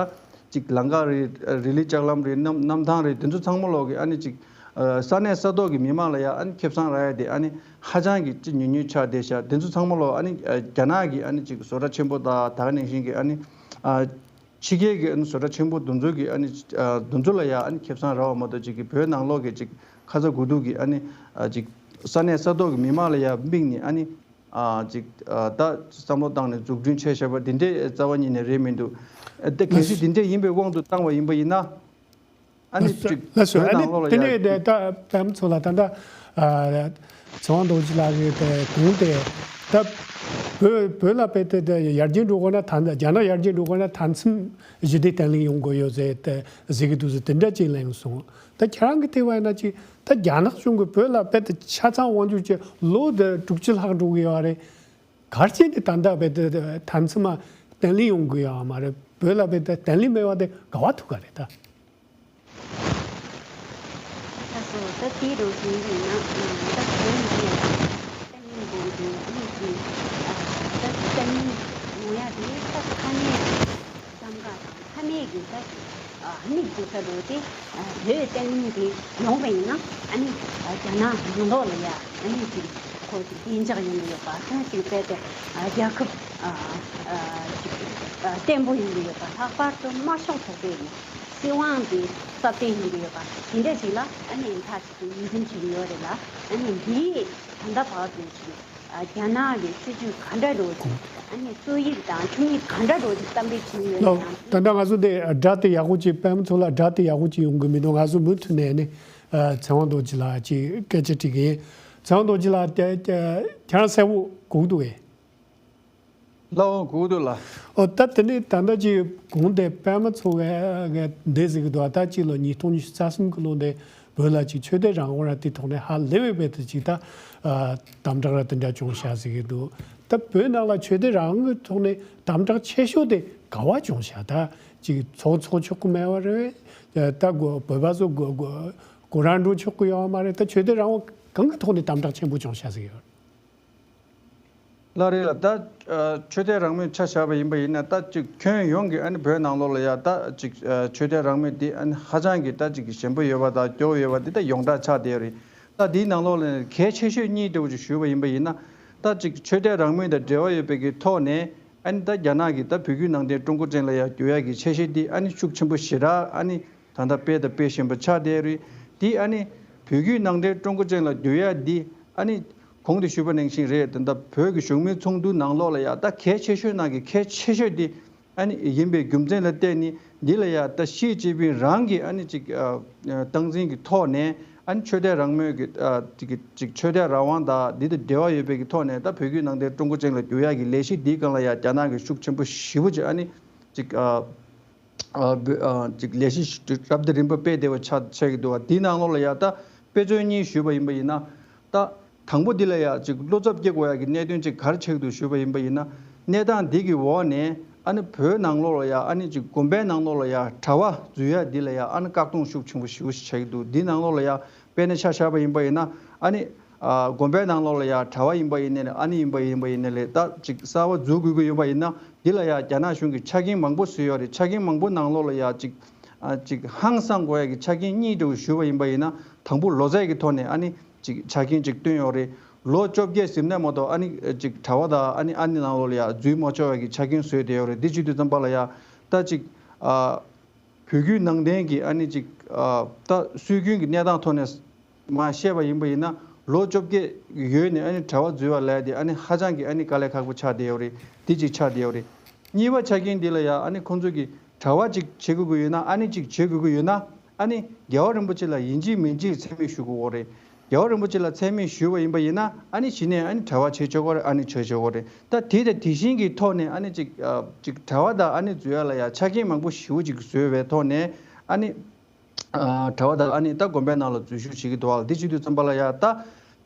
ཅིག་ལམ་ཁ་རེད། རི་ལི་ལྕགས་ལམ་རེད། གནམ་གནམ་ཐང་རེད། འདི་ཚོ་ཚང་མ་ལོག་གི་ཨ་ནི་ཅིག་ཨ་ས་གནས་ས་ཐོག་གི་མི་མང་ལ་ཡ་ཨ་ནི་ཁེ་བཟང་རག་ཡ་དེ་ཨ་ནི་ཧ་ཅང་གི་ཅིག་ཉུང་ཉུང་ཆགས་བསྡད་ཤག་འདི་ཚོ་ཚང་མ་ལོག་ཨ་ནི་ཨ་རྒྱ་ནག་གི་ཨ་ནི་ཅིག་བཟོ་གྲྭ་ཆེན་པོ་དང་ད་ག་ནང་བཞིན་གྱི་ཨ་ནི་ཨ་ཕྱི་རྒྱལ་གྱི་ཨ་ནི་བཟོ་གྲྭ་ཆེན་པོ་འདི་ཚོ་གི་ཨ་ནི་ཨ་འདི་ཚོ་ལ་ཡ་ཨ་ནི་ཁེ་བཟང་རག་པ་མ་གཏོགས་ཅིག་གི་བོད་ནང་ལོག་གི་ཅིག་ཁ་ཚ་དགོས་གཏུགས་ཀྱི་ཨ་ནི་ཨ་ཅིག་ས་གནས་ས་ཐོག་གི་མི་མང་ལ་ཡ་དམིགས་ནས་ཨ་ནི་ཨ་ཅིག་ཨ་ད་བསམ་བློ་བཏང་ནས་འཛུགས་སྐྲུན་བྱས་བཞག་པ་འདི་འདྲའི་རྩ་བ་ཉིད་ནས་རེད་མི་འདུག་ཨ་ད་གལ་སྲིད་འདི་འདྲའི་ཡིན་པའི་དབང་དུ་བཏང་བ་ཡིན་པ་ཡིན་ན། ཨ་ནི་ཅིག་ལགས་སོ། བོད་ཨ་ནི་ནང་ལོགས་ལ་དེ་ཡ་ནས་དེ་ད་པད་མ་མཚོ་ལགས་ད་ལྟ་ཨ་ཚེ་དབང་རྡོ་རྗེ་ལགས་ཀྱིས་དེ་གོང་དེ་ད་བོད་བོད་ལ་དཔེ་དེ་དེ་ཡར་རྒྱས་འགྲོ་དགོས་ན་ད་རྒྱ་ནག་ཡར་རྒྱས་འགྲོ་དགོས་ན་མཐའ་མཚམས་ཞི་བདེ་བརྟན་ལྷིང་ཡོང་དགོས་ཡོད་ཟེར་དེ་ཟེར་གྱི་འདུག་ཟེར་དེ་འདྲ་ཅིག་གླེང་སོང་། ད་ཁྱེད་རང་གིས་བལྟས་པ་ཡིན་ན་ཅིག་ད་རྒྱ་ནག་གཞུང་གིས་བོད་ལ་དཔེ་དེ་ཆ་ཚང་དབང་སྒྱུར་གྱི་ལོ་དེ་དྲུག་ཅུ་ལྷག་འགྲོ་གི་ཡོད་རེད། ག་རེ་བྱས་ནས་ད་ལྟ་བས་དེ་མཐའ་མཚམས་མ་བརྟན་ལྷིང་ཡོང་དགོས་ཡོད་མ་རེད། བོད་ལ་བས་དེ་བརྟན་ལྷིང་མེད་པ་དེ་ག་བ་ཐུག་ག་རེད་ད། ལགས་སོ། ད་དེ་རུ་ཞུ་ཡིན་ན་ད་བོད་ཀྱི་བརྟན་ལྷིང་དགོས་འདུག་གླུ་གི་ད་བརྟན་ལྷིང་ཡོང་ཡ་དེ་ད་ས་གནས་ཀྱི་བསམ་འགག་དང་ས་གནས་ཀྱི་ད་མིག་འཛུགས་ས་རུ་དེ་བོད་བརྟན་ལྷིང་དེ་ཡོང་བ་ཡིན་ན་ཨ་ནི་རྒྱ་ནག་ནང་ལོགས་ལ་ཡ་ཨ་ནི་ཅིག་ཁོ་ཅིག་གཏན་འཇགས་ཡོང་གི་ཡོད་པ་དང་ཅིག་དཔེ་དེ་རྒྱལ་ཁབ་ཅིག་བརྟན་པོ་ཡོང་གི་ཡོད་པ། ལྷག་པར་དུ་དམར་ཤོག་ཚོགས་པའི་སྲིད་དབང་དེ་སྲ་བརྟན་ཡོང་གི་ཡོད་པ་དེ་འདྲ་ཞིག་ལ་ཨ་ནི་མཐའ་གཅིག་ཏུ་ངོས་འཛིན་བྱེད་ཀྱི་ཡོད་རེད་ལ། ཨ་ནི་འདིའི་ད་ལྟ་བར་དུ་ཅིག་ ཨ་རྒྱ་ནག་གི་སྲིད་ཇུས་ག་འདྲ་འགྲོ་ཅིག་ཨ་ནི་སོག་ཡིག་དང་ཁྲིམས་ཡིག་ག་འདྲ་འགྲོ་ཅིག་གཏན་འབེབས་བྱས་ཡོད་ལགས། ཀྱང་། ད་ལྟ་ང་ཚོ་འདི་སྒྲ་དེ་ཡག་པོ་ཅིག་པད་མ་མཚོ་ལགས་སྒྲ་དེ་ཡག་པོ་ཅིག་ཡོང་གི་མི་འདུག་ང་ཚོ་མུ་མཐུད་ནས་ནི་ཨ་ཚེ་དབང་རྡོ་རྗེ་ལགས་ཀྱིས་སྐད་ཆ་དྲི་གི་ཡིན། ཚེ་དབང་རྡོ་རྗེ་ལགས་ཁྱེད་རང་གསལ་པོ་གོ་གི་འདུག་གས། ལགས་འོང་། གོ་གི་འདུག་ལགས། ཨོ་ད་དེ་ནས་ད་ལྟ་ཅིག་གོང་དེ་པད་མ་མཚོ་ལགས་འདི་ཟེར་གི་འདུག་ད་ཅིག་ལོ་ཉིས་སྟོང་ཉི་ཤུ་རྩ་གསུམ་གི་ལོ་འདི་བོད་ལ་ཅིག་ཆོས་དད་རང་དབང་ར་དེ་ཐོག་ནས་ཧ་ལས་པའི་དཔེ་དེ་ཅིག་ད་ཨ་དམ་དྲག་ར་དེ་འདྲ་བྱུང་ཤག་ཟེར་གི་འདུག་ད་བོད་ནང་ལ་ཆོས་དད་རང་དབང་གི་ཐོག་ནས་དམ་དྲག་ཆེ་ཤོས་དེ་ག་བ་བྱུང་ཤག་ད་ཅིག་ཚོགས་འཚོགས་ཆོག་གི་མེད་པ་རེད། ད་གོ་བོད་པ་ཚོ་གོ་གོ་གོ་ར་འགྲོ་ཆོག་གི་ཡོད་མ་རེད། ད་ཆོས་དད་རང་དབང་གང་གི་ཐོག་ནས་དམ་དྲག་ཆེན་པོ་བྱུང་ཤག་ཟེར་གི་ཡོད། ལགས་རེད་ལགས། ད་ཨ་ཆོས་དད་རང་མོས་ཆ་བཞག་པ་ཡིན་པ་ཡིན་ན། ད་ཅིག་ཁྱོན་ཡོངས་ཀྱི་ཨ་ནི་བོད་ནང་ལོགས་ལ་ཡ་ད་ཅིག་ཨ་ཆོས་དད་རང་མོས་འདི་ཨ་ནི་ཧ་ཅང་གི་ད་ཅིག་ཞན་པོ་ཡོད་པ་དང་སྐྱོ་བོ་ཡོད་པ་འདི་ད་ཡོངས་གྲགས་ཆགས་བསྡད་ཡོད་རེད། ད་འདིའི་ནང་ལོགས་ལ་གལ་ཆེ་ཤོས་གཉིས་འདྲ་བོ་ཅིག་ཞུས་པ་ཡིན་པ་ཡིན་ན། ད་ཅིག་ཆོས་དད་རང་མོས་དང་འབྲེལ་བ་ཡོད་པའི་གི་ཐོག་ནས་ཨ་ནི་ད་རྒྱ་ནག་གིས་ད་བོད་བརྒྱུད་ནང་བསྟན་ཀྲུང་གོ་ཅན་ལ་ཡ་བསྒྱུར་ཡ་གི་འཆར་གཞི་འདི་ཨ་ནི་ཤུགས་ཆེན་པོ་ཞེ་དྲག་ཨ་ནི་ད་ལྟ་སྤེལ་དང་སྤེལ་བཞིན་པ་ཆགས་བསྡད་རེད། འདི་ཨ་ནི་བོད་བརྒྱུད་ནང་བསྟན་ཀྲུང་གོ་ཅན་ལ་བསྒྱུར་ཡ་འདི་ཨ་ནི་གོང་དུ་ཞུས་པ་ནང་བཞིན་རེད། ད་ལྟ་བོད་ཀྱི་གཞུང་མིན་ཚོགས་འདུ་ནང་ལོགས་ལ་ཡ་ད་གལ་ཆེ་ཤོས་ནང་གི་གལ་ཆེ་ཤོས་འདི་ཨ་ནི་ཡིན་པའི་རྒྱུ་མཚན་ལ་བརྟེན་ནས་འདི་ལ་ཡ་ད་ཞི་ཅིན་ཕིང་རང་གི་ཨ་ནི་ཅིག་ཨ་སྟངས་འཛིན་གྱི་ཐོག་ནས་ཨ་ནི་ཆོས་དད་རང་མོས་ཀྱི་ཨ་ཅིག་ཅིག་ཆོས་དད་རང་དབང་དང་འདི་དང་འབྲེལ་བ་ཡོད་པའི་གི་ཐོག་ནས་ད་བོད་བརྒྱུད་ནང་བསྟན་ཀྲུང་གོ་ཅན་ལ་བསྒྱུར་ཡ་གི་ལས་གཞི་འདིའི་སྒང་ལ་ཡ་རྒྱ་ནག་གིས་ཤུགས་ཆེན་པོ་ཞེ་པོ་ཅིག་ཨ་ནི་ཅིག་ཨ། ཨ་བོད་ཨ་ཅིག་ལས་གཞི་ཞིག་རབ་དང་རིམ་པ་སྤེལ་བསྡད་པ་ཆགས་ཆགས་ཀྱི་འདུག་བ། འདིའི་ནང་ལོགས་ལ་ཡ་ད་དཔེ་མཚོན་གཉིས་ཞུས་པ་ཡིན་པ་ཡིན་ན། ད་དང་པོ་འདི་ལ་ཡ་ཅིག་བློ་འཚབ་སྐྱེ་དགོས་ཡ་གི་གནད་དོན་ཅིག་ག་རེ་ཆགས་ཀྱི་འདུག་ཞུས་པ་ཡིན་པ་ཡིན་ན། གནས་སྟངས་འདི་གི་འོག་ནས་ཨ་ནི་བོད་ནང་ལོགས་ལ་ཡ་ཨ་ནི་ཅིག་དགོན་པའི་ནང་ལོགས་ལ་ཡ་གྲྭ་པ་འཛུལ་ཡ་འདི་ལ་ཡ་ཨ་ནི་བཀག་སྡོམ་ཤུགས་ཆེན་པོ་ཞེ་པོ་ཞིག་ཆགས་ཀྱི་འདུག་འདིའི་ནང་ལོགས་ལ་ཡ་དཔེར་ན་ཆ་བཞག་པ་ཡིན་པ་ཡིན་ན། ཨ་ནི་ཨ་དགོན་པའི་ནང་ལོགས་ལ་ཡ་གྲྭ་པ་ཡིན་པ་ཡིན་ནའི་ཨ་ནི་ཡིན་པ་ཡིན་པ་ཡིན་ནའི་ལས་ད་ཅིག་གསར་པ་འཛུལ་དགོས་ཀྱི་ཡོད་པ་ཡིན་ན། འདི་ལ་ཡ་རྒྱ་ནག་གཞུང་གིས་ཆ་རྐྱེན་མང་པོ་བཟོས་ཡོད་རེད། ཆ་རྐྱེན་མང་པོ་ནང་ལོགས་ལ་ཡ་ཅིག་ཨ་ཅིག་ཧང་སང་དགོས་ཡ་གི་ཆ་རྐྱེན་གཉིས་འདྲ་བོ་ཞུས་པ་ཡིན་པ་ཡིན་ན། དང་པོ་ལོ་ཙཱ་གི་ཐོག་ནས་ཨ་ནི་ཅིག་ཆ་རྐྱེན་ཅིག་བཏོན་ཡོད་རེད། ལོ་བཅོ་བརྒྱད་ཟིན་ནས་མ་གཏོགས་ཨ་ནི་ཅིག་གྲྭ་པ་དང་ཨ་ནི་ཨ་ནི་ནང་ལོགས་ལ་ཡ་འཛུལ་མ་ཆོག་ཡ་གི་ཆ་རྐྱེན་བཟོས་བསྡད་ཡོད་རེད། འདི་བྱེད་དུས་ཙམ་པ་ལ་ཡ་ད་ཅིག་ཨ། བོད་བརྒྱུད་ནང་བསྟན་གྱི་ཨ་ནི་ཅིག་ཨ་ད་སྲོལ་རྒྱུན་གྱི་གནས་སྟངས་ཐོག་ནས་མར་བཤད་པ་ཡིན་པ་ཡིན་ན། ལོ་བཅོ་བརྒྱད་ཡོལ་ནས་ཨ་ནི་གྲྭ་པ་འཛུལ་བ་ལབ་ཡ་དེ་ཨ་ནི་ཧ་ཅང་གི་ཨ་ནི་དཀའ་ལས་ཁག་པོ་ཆགས་བསྡད་ཡོད་རེད། དེ་གཅིག་ཆགས་བསྡད་ཡོད་རེད། གཉིས་པ་ཆ་རྐྱེན་འདི་ལ་ཡ་ཨ་ནི་ཁོང་ཚོ་གིས་གྲྭ་པ་ཅིག་བྱེད་དགོས་ཀྱི་ཡོད་ན། ཨ་ནི་ཅིག་བྱེད་དགོས་ཀྱི་ཡོད་ན། ཨ་ནི་རྒྱལ་བ་རིན་པོ་ཆེ་ལ་ཡིན་གཅིག་མིན་གཅིག་མཚན་སྨད་ཞུ་དགོས་ཀྱི་ཡོད་རེད། རྒྱལ་བ་རིན་པོ་ཆེ་ལ་མཚན་སྨད་ཞུས་པ་ཡིན་པ་ཡིན་ན། ཨ་ནི་གཞི་ནས་ཨ་ནི་གྲྭ་པ་བྱེད་ཆོག་གི་རེད། ཨ་ནི་བྱེད་ཆོག་གི་རེད། ད་དེ་དང་དེ་བཞིན་གྱི་ཐོག་ནས་ཨ་ནི་ཅིག་ཨ་ཅིག་གྲྭ་པ་དང་ཨ་ནི་འཛུལ་ཡ་ལ་ཡ་ཆ་རྐྱེན་མང་པོ་ཞེ་པོ་ཅིག་བཟོས་པའི་ཐོག་ནས། ཨ་ནི་ཨ་གྲྭ་པ་དང་ཨ་ནི་ད་དགོན་པའི་ནང་ལ་འཛུལ་ཞུགས་བྱེད་ཀྱི་འདུག་ཨ། འདི་བྱེད་དུས་ཙམ་པ་ལ་ཡ་ད་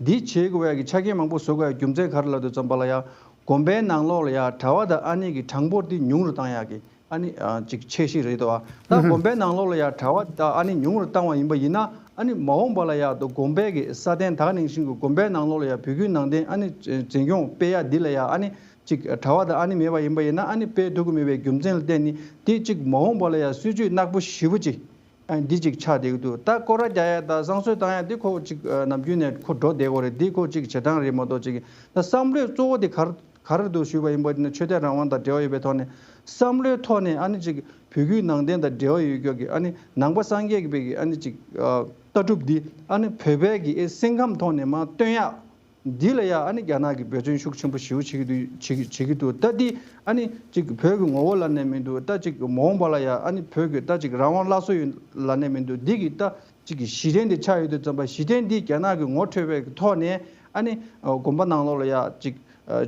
འདི་བྱེད་དགོས་ཡ་གི་ཆ་རྐྱེན་མང་པོ་བཟོ་དགོས་ཡ་རྒྱུ་མཚན་ག་རེ་ལབ་དུས་ཙམ་པ་ལ་ཡ། དགོན་པའི་ནང་ལོགས་ལ་ཡ་གྲྭ་པ་དང་ཨ་ནི་གི་གྲངས་འབོར་འདི་ཉུང་རུ་བཏང་ཡ་གི་ཨ་ནི་ཨ་ཅིག་འཆར་གཞི་རེད་དོ། ད་དགོན་པའི་ནང་ལོགས་ལ་ཡ་གྲྭ་པ་དང་ཨ་ནི་ཉུང་རུ་བཏང་བ་ཡིན་པ་ཡིན་ན། ཨ་ནི་མ་འོངས་པ་ལ་ཡ་ད་དགོན་པའི་གི་སྲ་བརྟན་ད་ག་ནང་བཞིན་གྱི་དགོན་པའི་ནང་ལོགས་ལ་ཡ་བོད་བརྒྱུད་ནང་བསྟན་ཨ་ནི་འཛིན་སྐྱོང་སྤེལ་ཡ་འདི་ལ་ཡ་ཨ་ནི་ཅིག་གྲྭ་པ་དང་ཨ་ནི་མེད་པ་ཡིན་པ་ཡིན་ན། ཨ་ནི་སྤེལ་ཐུབ་ཀྱི་མེད་པའི་རྒྱུ་མཚན་ལ་བརྟེན་ནས་དེ་ཅིག་མ་འོངས་པ་ལ་ཡ་སྲིད་ཇུས་ནག་པོ་ཞེ་པོ་ཅིག་ཨ་འདི་ཅིག་ཆགས་བསྡད་ཀྱི་འདུག་ད་སྐོར་ར་རྒྱག་ཡ་དང་བསང་གསོལ་བཏང་ཡ་འདི་ཁོ་ཅིག་ཨ་ནམ་རྒྱུན་ནས་ཁོ་འགྲོ་བསྡད་ཀྱི་ཡོད་རེད། འདི་ཁོ་ཅིག་བྱེད་སྟངས་རེད་མ་གཏོགས་ཅིག་ད་བསམ་བློའི་གཙོ་བོ་དེ་ག་རེ་ག་རེ་འདུག་ཞུས་པ་ཡིན་པ་ནི་ཆོས་དད་རང་དབང་དང་འབྲེལ་བ་ཡོད་པའི་ཐོག་ནས། བསམ་བློའི་ཐོག་ནས་ཨ་ནི་ཅིག་བོད་བརྒྱུད་ནང་བསྟན་དང་འབྲེལ་བ་ཡོད་ཀྱོག་གི་ཨ་ནི་ནང་པ་སངས་རྒྱས་ཀྱི་པའི་གི་ཨ་ནི་ཅིག་ཨ་ལྟ་གྲུབ་འདི་ཨ་ནི་བོད་པའི་གི་ཨེ་སེམས་ཁམས་ཐོག་ནས་མར་སྟོན་ཡག་འདི་ལ་ཡ་ཨ་ནི་རྒྱ་ནག་གིས་འབད་བརྩོན་ཤུགས་ཆེན་པོ་ཞེ་པོ་བྱེད་ཀྱི་འདུག་བྱེད་ཀྱི་བྱེད་ཀྱི་འདུག་ད་འདི་ཨ་ནི་ཅིག་བོད་ཀྱི་ངོ་བོ་ལབ་ནས་མི་འདུག་ད་ཅིག་མ་འོངས་པ་ལ་ཡ་ཨ་ནི་བོད་ཀྱི་ད་ཅིག་རང་དབང་སླར་གསོ་ཡོད་ལབ་ནས་མི་འདུག་འདི་གི་ད་ཅིག་གི་གཞི་རྟེན་འདི་ཆགས་ཡོད་དུས་ཙམ་པ། གཞི་རྟེན་འདི་རྒྱ་ནག་གིས་ངོ་འཕྲོད་པའི་ཐོག་ནས་ཨ་ནི་དགོན་པ་ནང་ལོགས་ལ་ཡ་ཅིག་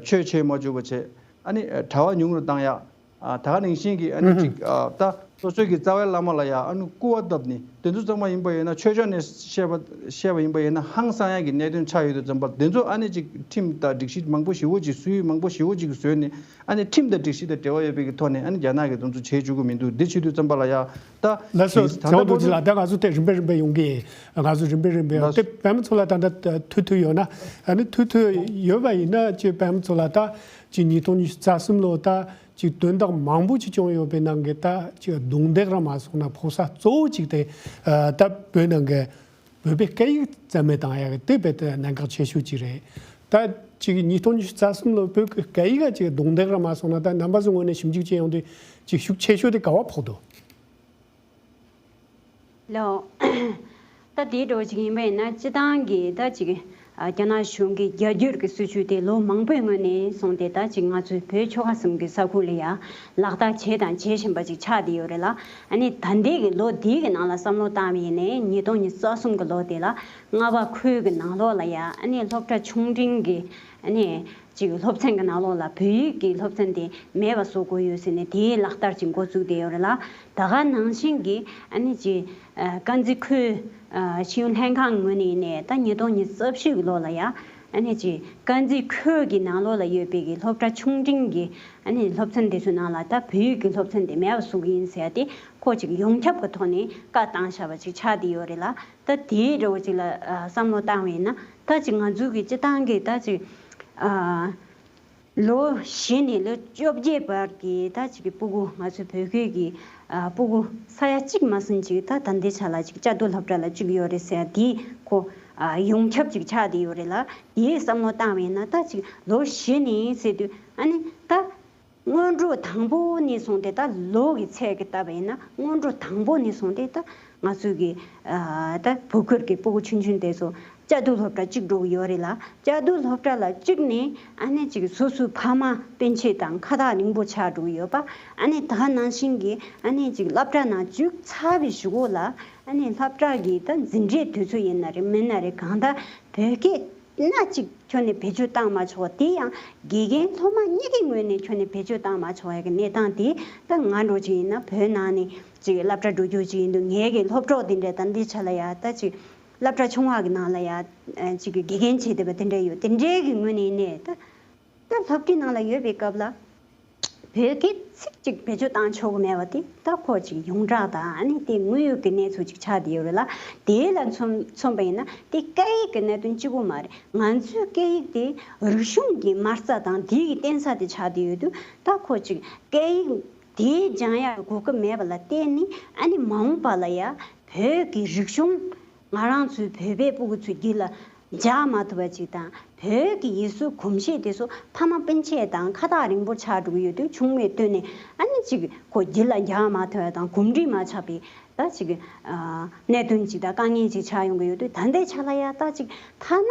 ཆོས་བྱེད་མ་བཅུག་པ་བྱས། ཨ་ནི་གྲྭ་པ་ཉུང་རུ་བཏང་ཡ། ཨ་ད་ག་ནང་བཞིན་གྱི་ཨ་ནི་ཅིག་ཨ་ད་སོ་སོའི་གི་རྩ་བའི་བླ་མ་ལ་ཡ་ཨ་ནི་སྐུར་བ་བཏབ་ནས་དེ་ཚོ་ཚང་མ་ཡིན་པ་ཡིན་ན། ཆོས་ཕྱོགས་ནས་བཤད་པ་བཤད་པ་ཡིན་པ་ཡིན་ན་ཧང་སང་ཡ་གི་གནད་དོན་ཆགས་ཡོད་དུས་ཙམ་པ། དེ་ཚོ་ཨ་ནི་ཅིག་ཁྲིམས་དང་སྒྲིག་གཞི་མང་པོ་ཞེ་པོ་ཅིག་སྲོལ་ཡིག་མང་པོ་ཞེ་པོ་ཅིག་བཟོས་ནས་ཨ་ནི་ཁྲིམས་དང་སྒྲིག་གཞི་དང་འབྲེལ་བ་ཡོད་པའི་གི་ཐོག་ནས་ཨ་ནི་རྒྱ་ནག་གིས་དེ་ཚོ་བྱེད་བཅུག་གི་མི་འདུག་འདི་བྱེད་དུས་ཙམ་པ་ལ་ཡ་ད་ལགས་སོ། ད་ཚེ་དབང་རྡོ་རྗེ་ལགས། ད་ང་ཚོ་དེ་རིམ་པས་རིམ་པས་ཡོང་གི་ཡིན། ང་ཚོ་རིམ་པས་རིམ་པས་ཡོང་། ལགས་དེ་པད་མ་མཚོ་ལགས་ད་ལྟ་ཐུག་ཐུག་ཡོད་ན། ཨ་ནི་ཐུག་ཐུག་ཡོད་པ་ཡིན་ན། ཅིག་པད་མ་མཚོ་ལགས་ད་ཅིག་ཉིས་སྟོང་ཉི་ཤུ་རྩ་གསུམ་ལོ་ད་ཅིག་དོན་དག་མང་པོ་ཅིག་བྱུང་ཡོད་པའི་ནང་གི་ད་ཅིག་རྡུང་རྡེག་ར་མ་སོང་ན་ཕོག་ས་གཙོ་བོ་ཅིག་དེ་ཨ་ད་བོད་ནང་གི་བོད་པའི་སྐད་ཡིག་རྩ་མེད་བཏང་ཡག་གི་དེ་རྦད་དེ་གནད་འགག་ཆེ་ཤོས་ཅིག་རེད། ད་ཅིག་ཉིས་སྟོང་ཉི་ཤུ་རྩ་གསུམ་ལོ་བོད་ཀྱི་སྐད་ཡིག་ག་ཅིག་རྡུང་རྡེག་ར་མ་སོང་ན། ད་རྣམ་པ་ཚོའི་ངོས་ནས་ཞིབ་འཇུག་བྱས་ཡོང་དུས་ཅིག་ཤུགས་ཆེ་ཤོས་དེ་ག་བ་ཕོག་འདུག་ལགས། ད་དེའི་འགྲོ་ཅིག་ཡིན་པ་ཡིན་ན། སྤྱི་བཏང་གི་ད་ཅིག་ ཨ་རྒྱ་ནག་གཞུང་གི་རྒྱ་སྒྱུར་གྱི་སྲིད་བྱུས་དེ་ལོ་མང་པོའི་སྔོན་ནས་བཟུང་སྟེ་ད་ཅིག་ང་ཚོའི་བོད་ཆོལ་ཁ་གསུམ་གྱི་ས་ཁུལ་ལ་ཡང་ལག་བསྟར་བྱས་དང་བྱེད་བཞིན་པ་ཅིག་ཆགས་བསྡད་ཡོད་རེད་ལ། ཨ་ནི་ད་ལྟའི་གི་ལོ་འདིའི་གི་ནང་ལ་བསམ་བློ་བཏང་བ་ཡིན་ནའི་ཉིས་སྟོང་ཉི་ཤུ་རྩ་གསུམ་གི་ལོ་དེ་ལ་རྔ་བ་ཁུལ་གྱི་ནང་ལོགས་ལ་ཡང་ཨ་ནི་སློབ་གྲྭ་ཆུང་འབྲིང་གི་ཨ་ནི་ཅིག་སློབ་ཚན་གྱི་ནང་ལོགས་ལ་བོད་ཡིག་གི་སློབ་ཚན་དེ་མེད་པ་བཟོ་དགོས་ཡོད་ཟེར་ནས་དེའི་ལག་བསྟར་ཅིག་འགོ་བཙུགས་བསྡད་ཡོད་རེད་ལ། ད་ག་ནང་བཞིན་གྱི་ཨ་ནི་ཅིག་ཨ་དཀར་མཛེས་ཁུལ་ཨ་ཤེས་ཡོན་ལྷན་ཁང་ངོས་ནས་ནས་ད་ཉིས་སྟོང་ཉི་ཤུ་རྩ་བཞི་གི་ལོ་ལ་ཡ་ཨ་ནི་ཅིག་དཀར་མཛེས་ཁུལ་གྱི་ནང་ལོགས་ལ་ཡོད་པའི་གི་སློབ་གྲྭ་ཆུང་འབྲིང་གི་ཨ་ནི་སློབ་ཚན་དེ་ཚོའི་ནང་ལ་ད་བོད་ཡིག་གི་སློབ་ཚན་དེ་མེད་པ་བཟོ་གི་ཡིན་ཟེར་ཏེ་ཁོ་ཅིག་ཡོངས་ཁྱབ་ཀྱི་ཐོག་ནས་བཀའ་བཏང་བཞག་པ་ཅིག་ཆགས་བསྡད་ཡོད་རེད་ལ། ད་དེའི་འདྲ་བོ་ཅིག་ལ་ཨ་བསམ་བློ་བཏང་བ་ཡིན་ན་ད་ཅིག་ང་ཚོའི་གི་སྤྱི་བཏང་གི་ད་ཅིག་ཨ་ལོ་བཞི་ནས་ལོ་བཅོ་བརྒྱད་བར་གྱི་ད་ཅིག་གི་སྤུ་གུ་ང་ཚོའི་བོད་ཁུལ་གྱི་ཨ་སྤུ་གུ་ས་ཡ་གཅིག་མ་ཟིན་ཅིག་ད་ད་ལྟའི་ཆ་ལ་ཅིག་བཅའ་སྡོད་སློབ་གྲྭ་ལ་བཅུག་ཡོད་རེད་ཟེར་དེ་ཁོ་ཨ་ཡོངས་ཁྱབ་ཅིག་ཆགས་བསྡད་ཡོད་རེད་ལ། དེའི་བསམ་བློ་བཏང་བ་ཡིན་ན་ད་ཅིག་ལོ་བཞི་ནས་ཟེར་དུས་ཨ་ནི་ད། སྔོན་འགྲོ་དང་པོ་ནས་བཟུང་སྟེ་ད་ལོ་གི་ཚད་ཀྱི་བལྟས་པ་ཡིན་ན་སྔོན་འགྲོ་དང་པོ་ནས་བཟུང་སྟེ་ད་ང་ཚོའི་གི་ཨ་ད་བོད་ཁུལ་གྱི་སྤུ་གུ་ཆུང་ཆུང་དེ་ཚོ་བཅའ་སྡོད་སློབ་གྲྭ་གཅིག་འགྲོ་གི་ཡོད་རེད་ལ། བཅའ་སྡོད་སློབ་གྲྭ་ལ་གཅིག་ནས་ཨ་ནི་ཅིག་སོ་སོའི་ཕ་མ་སྤུན་མཆེད་དང་ཁ་ཐག་རིང་པོ་ཆགས་འགྲོ་གི་ཡོད་པ། ཨ་ནི་ད་ནང་བཞིན་གྱི་ཨ་ནི་ཅིག་སློབ་གྲྭ་ནང་བཅུག་ཚར་བའི་གཞུག་གུ་ལ་ཨ་ནི་སློབ་གྲྭ་གི་ད་འཛིན་གྲྭའི་དུས་ཚོད་ཡིན་ན་རེད་མིན་ན་རེད་གང་ལྟར་བོད་སྐད། སྣ་གཅིག་ཁྱོན་ནས་བེད་སྤྱོད་བཏང་མ་ཆོག་དེ་ཡང་དགེ་རྒན་སློབ་མ་གཉིས་ཀྱི་ངོས་ནས་ཁྱོན་ནས་བེད་སྤྱོད་བཏང་མ་ཆོག་ཡ་གི་གནས་སྟངས་དེ་ད་ང་འདྲ་ཅིག་ཡིན་ན་བོད་ནང་ནས་ཅིག་སློབ་གྲྭ་འགྲོ་རྒྱུ་ཅིག་ཡིན་དུས་ངའི་གི་སློབ་གྲོགས་དེ་འདྲ་ད་འདི་ཆ་ལ་ཡ་ད་ཅིག་སློབ་གྲྭ་ཆུང་བ་གི་ནང་ལ་ཡ་ཅིག་གི་དགེ་རྒན་བྱེད་བསྡད་པ་དེ་འདྲ་ཡོད་དེ་འདྲའི་གི་ངོས་ནས་ཡིན་ནས་ད་ད་སློབ་གྲྭའི་ནང་ལ་ཡོད་པའི་སྐབས་ལ། བོད་སྐད་ཚིག་གཅིག་བེད་སྤྱོད་བཏང་ཆོག་གི་མེད་པ་དེ་ད་ཁོ་ཅིག་ཡོངས་གྲགས་དང་ཨ་ནི་དེ་དངོས་ཡོད་ཀྱི་གནས་ཚུལ་ཅིག་ཆགས་བསྡད་ཡོད་རེད་ལ། དེ་ལ་མཚོན་མཚོན་པ་ཡིན་ན་དེ་སྐད་ཡིག་གི་གནད་དོན་གཅིག་པོ་མ་རེད། ང་ཚོའི་སྐད་ཡིག་དེ་རིག་གཞུང་གི་མ་རྩ་དང་དེ་གི་རྟེན་ས་དེ་ཆགས་བསྡད་ཡོད་དུས་ད་ཁོ་ཅིག་སྐད་ཡིག་དེ་སྦྱང་ཡག་གི་གོ་སྐབས་མེད་པ་ལ་བརྟེན་ནས་ཨ་ནི་མ་འོངས་པ་ལ་ཡ་བོད་ཀྱི་རིག་གཞུང་། ང་རང་ཚོའི་བོད་པའི་སྤུ་གུ་ཚོའི་རྒྱུད་ལ་འཇགས་མ་ཐུབ་པ་ཅིག་དང་བོད་ཀྱི་ཡིག་གཟུགས་གོམས་གཤིས་དེ་ཚོ་ཕ་མ་སྤུན་མཆེད་དང་ཁ་ཐག་རིང་པོ་ཆགས་འགྲོ་གི་ཡོད་དུས་ཆུང་བའི་དུས་ནས་ཨ་ནི་ཅིག་ཁོ་རྒྱུད་ལ་འཇགས་མ་ཐུབ་པ་དང་གོམས་འདྲིས་མ་ཆགས་པའི་ད་ཅིག་ཨ་གནད་དོན་ཅིག་དང་དཀའ་ངལ་ཅིག་ཆགས་ཡོང་གི་ཡོད་དུས་ད་ལྟའི་ཆ་ལ་ཡ་ད་ཅིག་ཐ་ན་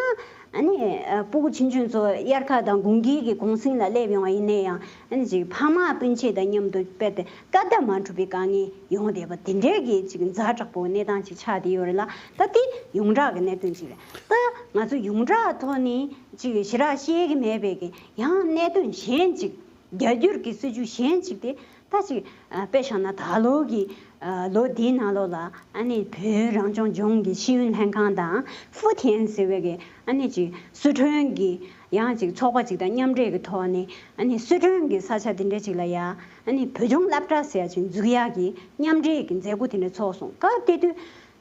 ཨ་ནི་ཨ་སྤུ་གུ་ཆུང་ཆུང་ཚོ་དབྱར་ཁ་དང་དགུན་ཁའི་གི་གུང་སེང་ལ་སླེབས་ཡོང་བ་ཡིན་ན་ཡང་། ཨ་ནི་ཅིག་ཕ་མ་སྤུན་མཆེད་དང་མཉམ་དུ་དཔེ་དེ་ཀ་བརྡ་མ་འགྲུབ་པའི་དཀའ་ངལ་ཡོང་བསྡད་པ་དེ་འདྲའི་གི་ཅིག་ཛ་དྲག་པོ་གནས་སྟངས་ཅིག་ཆགས་བསྡད་ཡོད་རེད་ལ། ད་དེ་ཡོངས་གྲགས་ཀྱི་གནད་དོན་ཅིག་རེད། ད་ང་ཚོ་ཡོངས་གྲགས་ཐོག་ནས་ཅིག་ཞེ་དྲག་བཤད་ཀྱི་མེད་པའི་གི་ཡང་གནད་དོན་གཞན་ཅིག་རྒྱ་སྒྱུར་གྱི་སྲིད་བྱུས་གཞན་ཅིག་དེ་ད་ཅིག་ཨ་དཔེ་བཞག་ན་ད་ལོ་གི་ཨ་ལོ་འདིའི་ནང་ལོགས་ལ་ཨ་ནི་བོད་རང་སྐྱོང་ལྗོངས་ཀྱི་ཤེས་ཡོན་ལྷན་ཁང་དང་ཧྥུ་ཐན་ཟེར་བའི་གི་ཨ་ནི་ཅིག་སི་ཁྲོན་གྱི་ཡང་ཅིག་ཚོགས་པ་ཅིག་དང་མཉམ་འབྲེལ་གྱི་ཐོག་ནས་ཨ་ནི་སི་ཁྲོན་གྱི་ས་ཆ་དེ་འདྲ་ཅིག་ལ་ཡ་ཨ་ནི་བོད་ལྗོངས་སློབ་གྲྭ་ཟེར་ཡ་ཅིག་འཛུགས་ཡག་གི་མཉམ་འབྲེལ་གྱི་མཛད་སྒོ་དེ་འདྲ་ཚོགས་སོང་། སྐབས་དེ་དུས་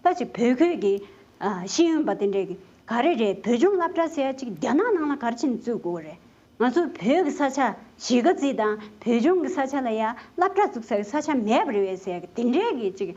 ད་ཅིག་བོད་ཁུལ་གྱི་ཨ་ཤེས་ཡོན་པ་དེ་འདྲས་ཀྱི་ག་རེ་རེད། བོད་ལྗོངས་སློབ་གྲྭ་ཟེར་ཡ་ཅིག་རྒྱ་ནག་ནང་ལ་ག་རེ་བྱས་ནས་བཙུགས་དགོས་རེད། ང་ཚོ་བོད་ཀྱི་ས་ཆ་གཞིས་ཀ་རྩེ་དང་བོད་ལྗོངས་ཀྱི་ས་ཆ་ལ་ཡ་སློབ་གྲྭ་བཙུགས་ས་ཀྱི་ས་ཆ་མེད་པ་རེད་པས་ཟེར་ཡ་གི་དེ་འདྲས་ཀྱི་ཅིག་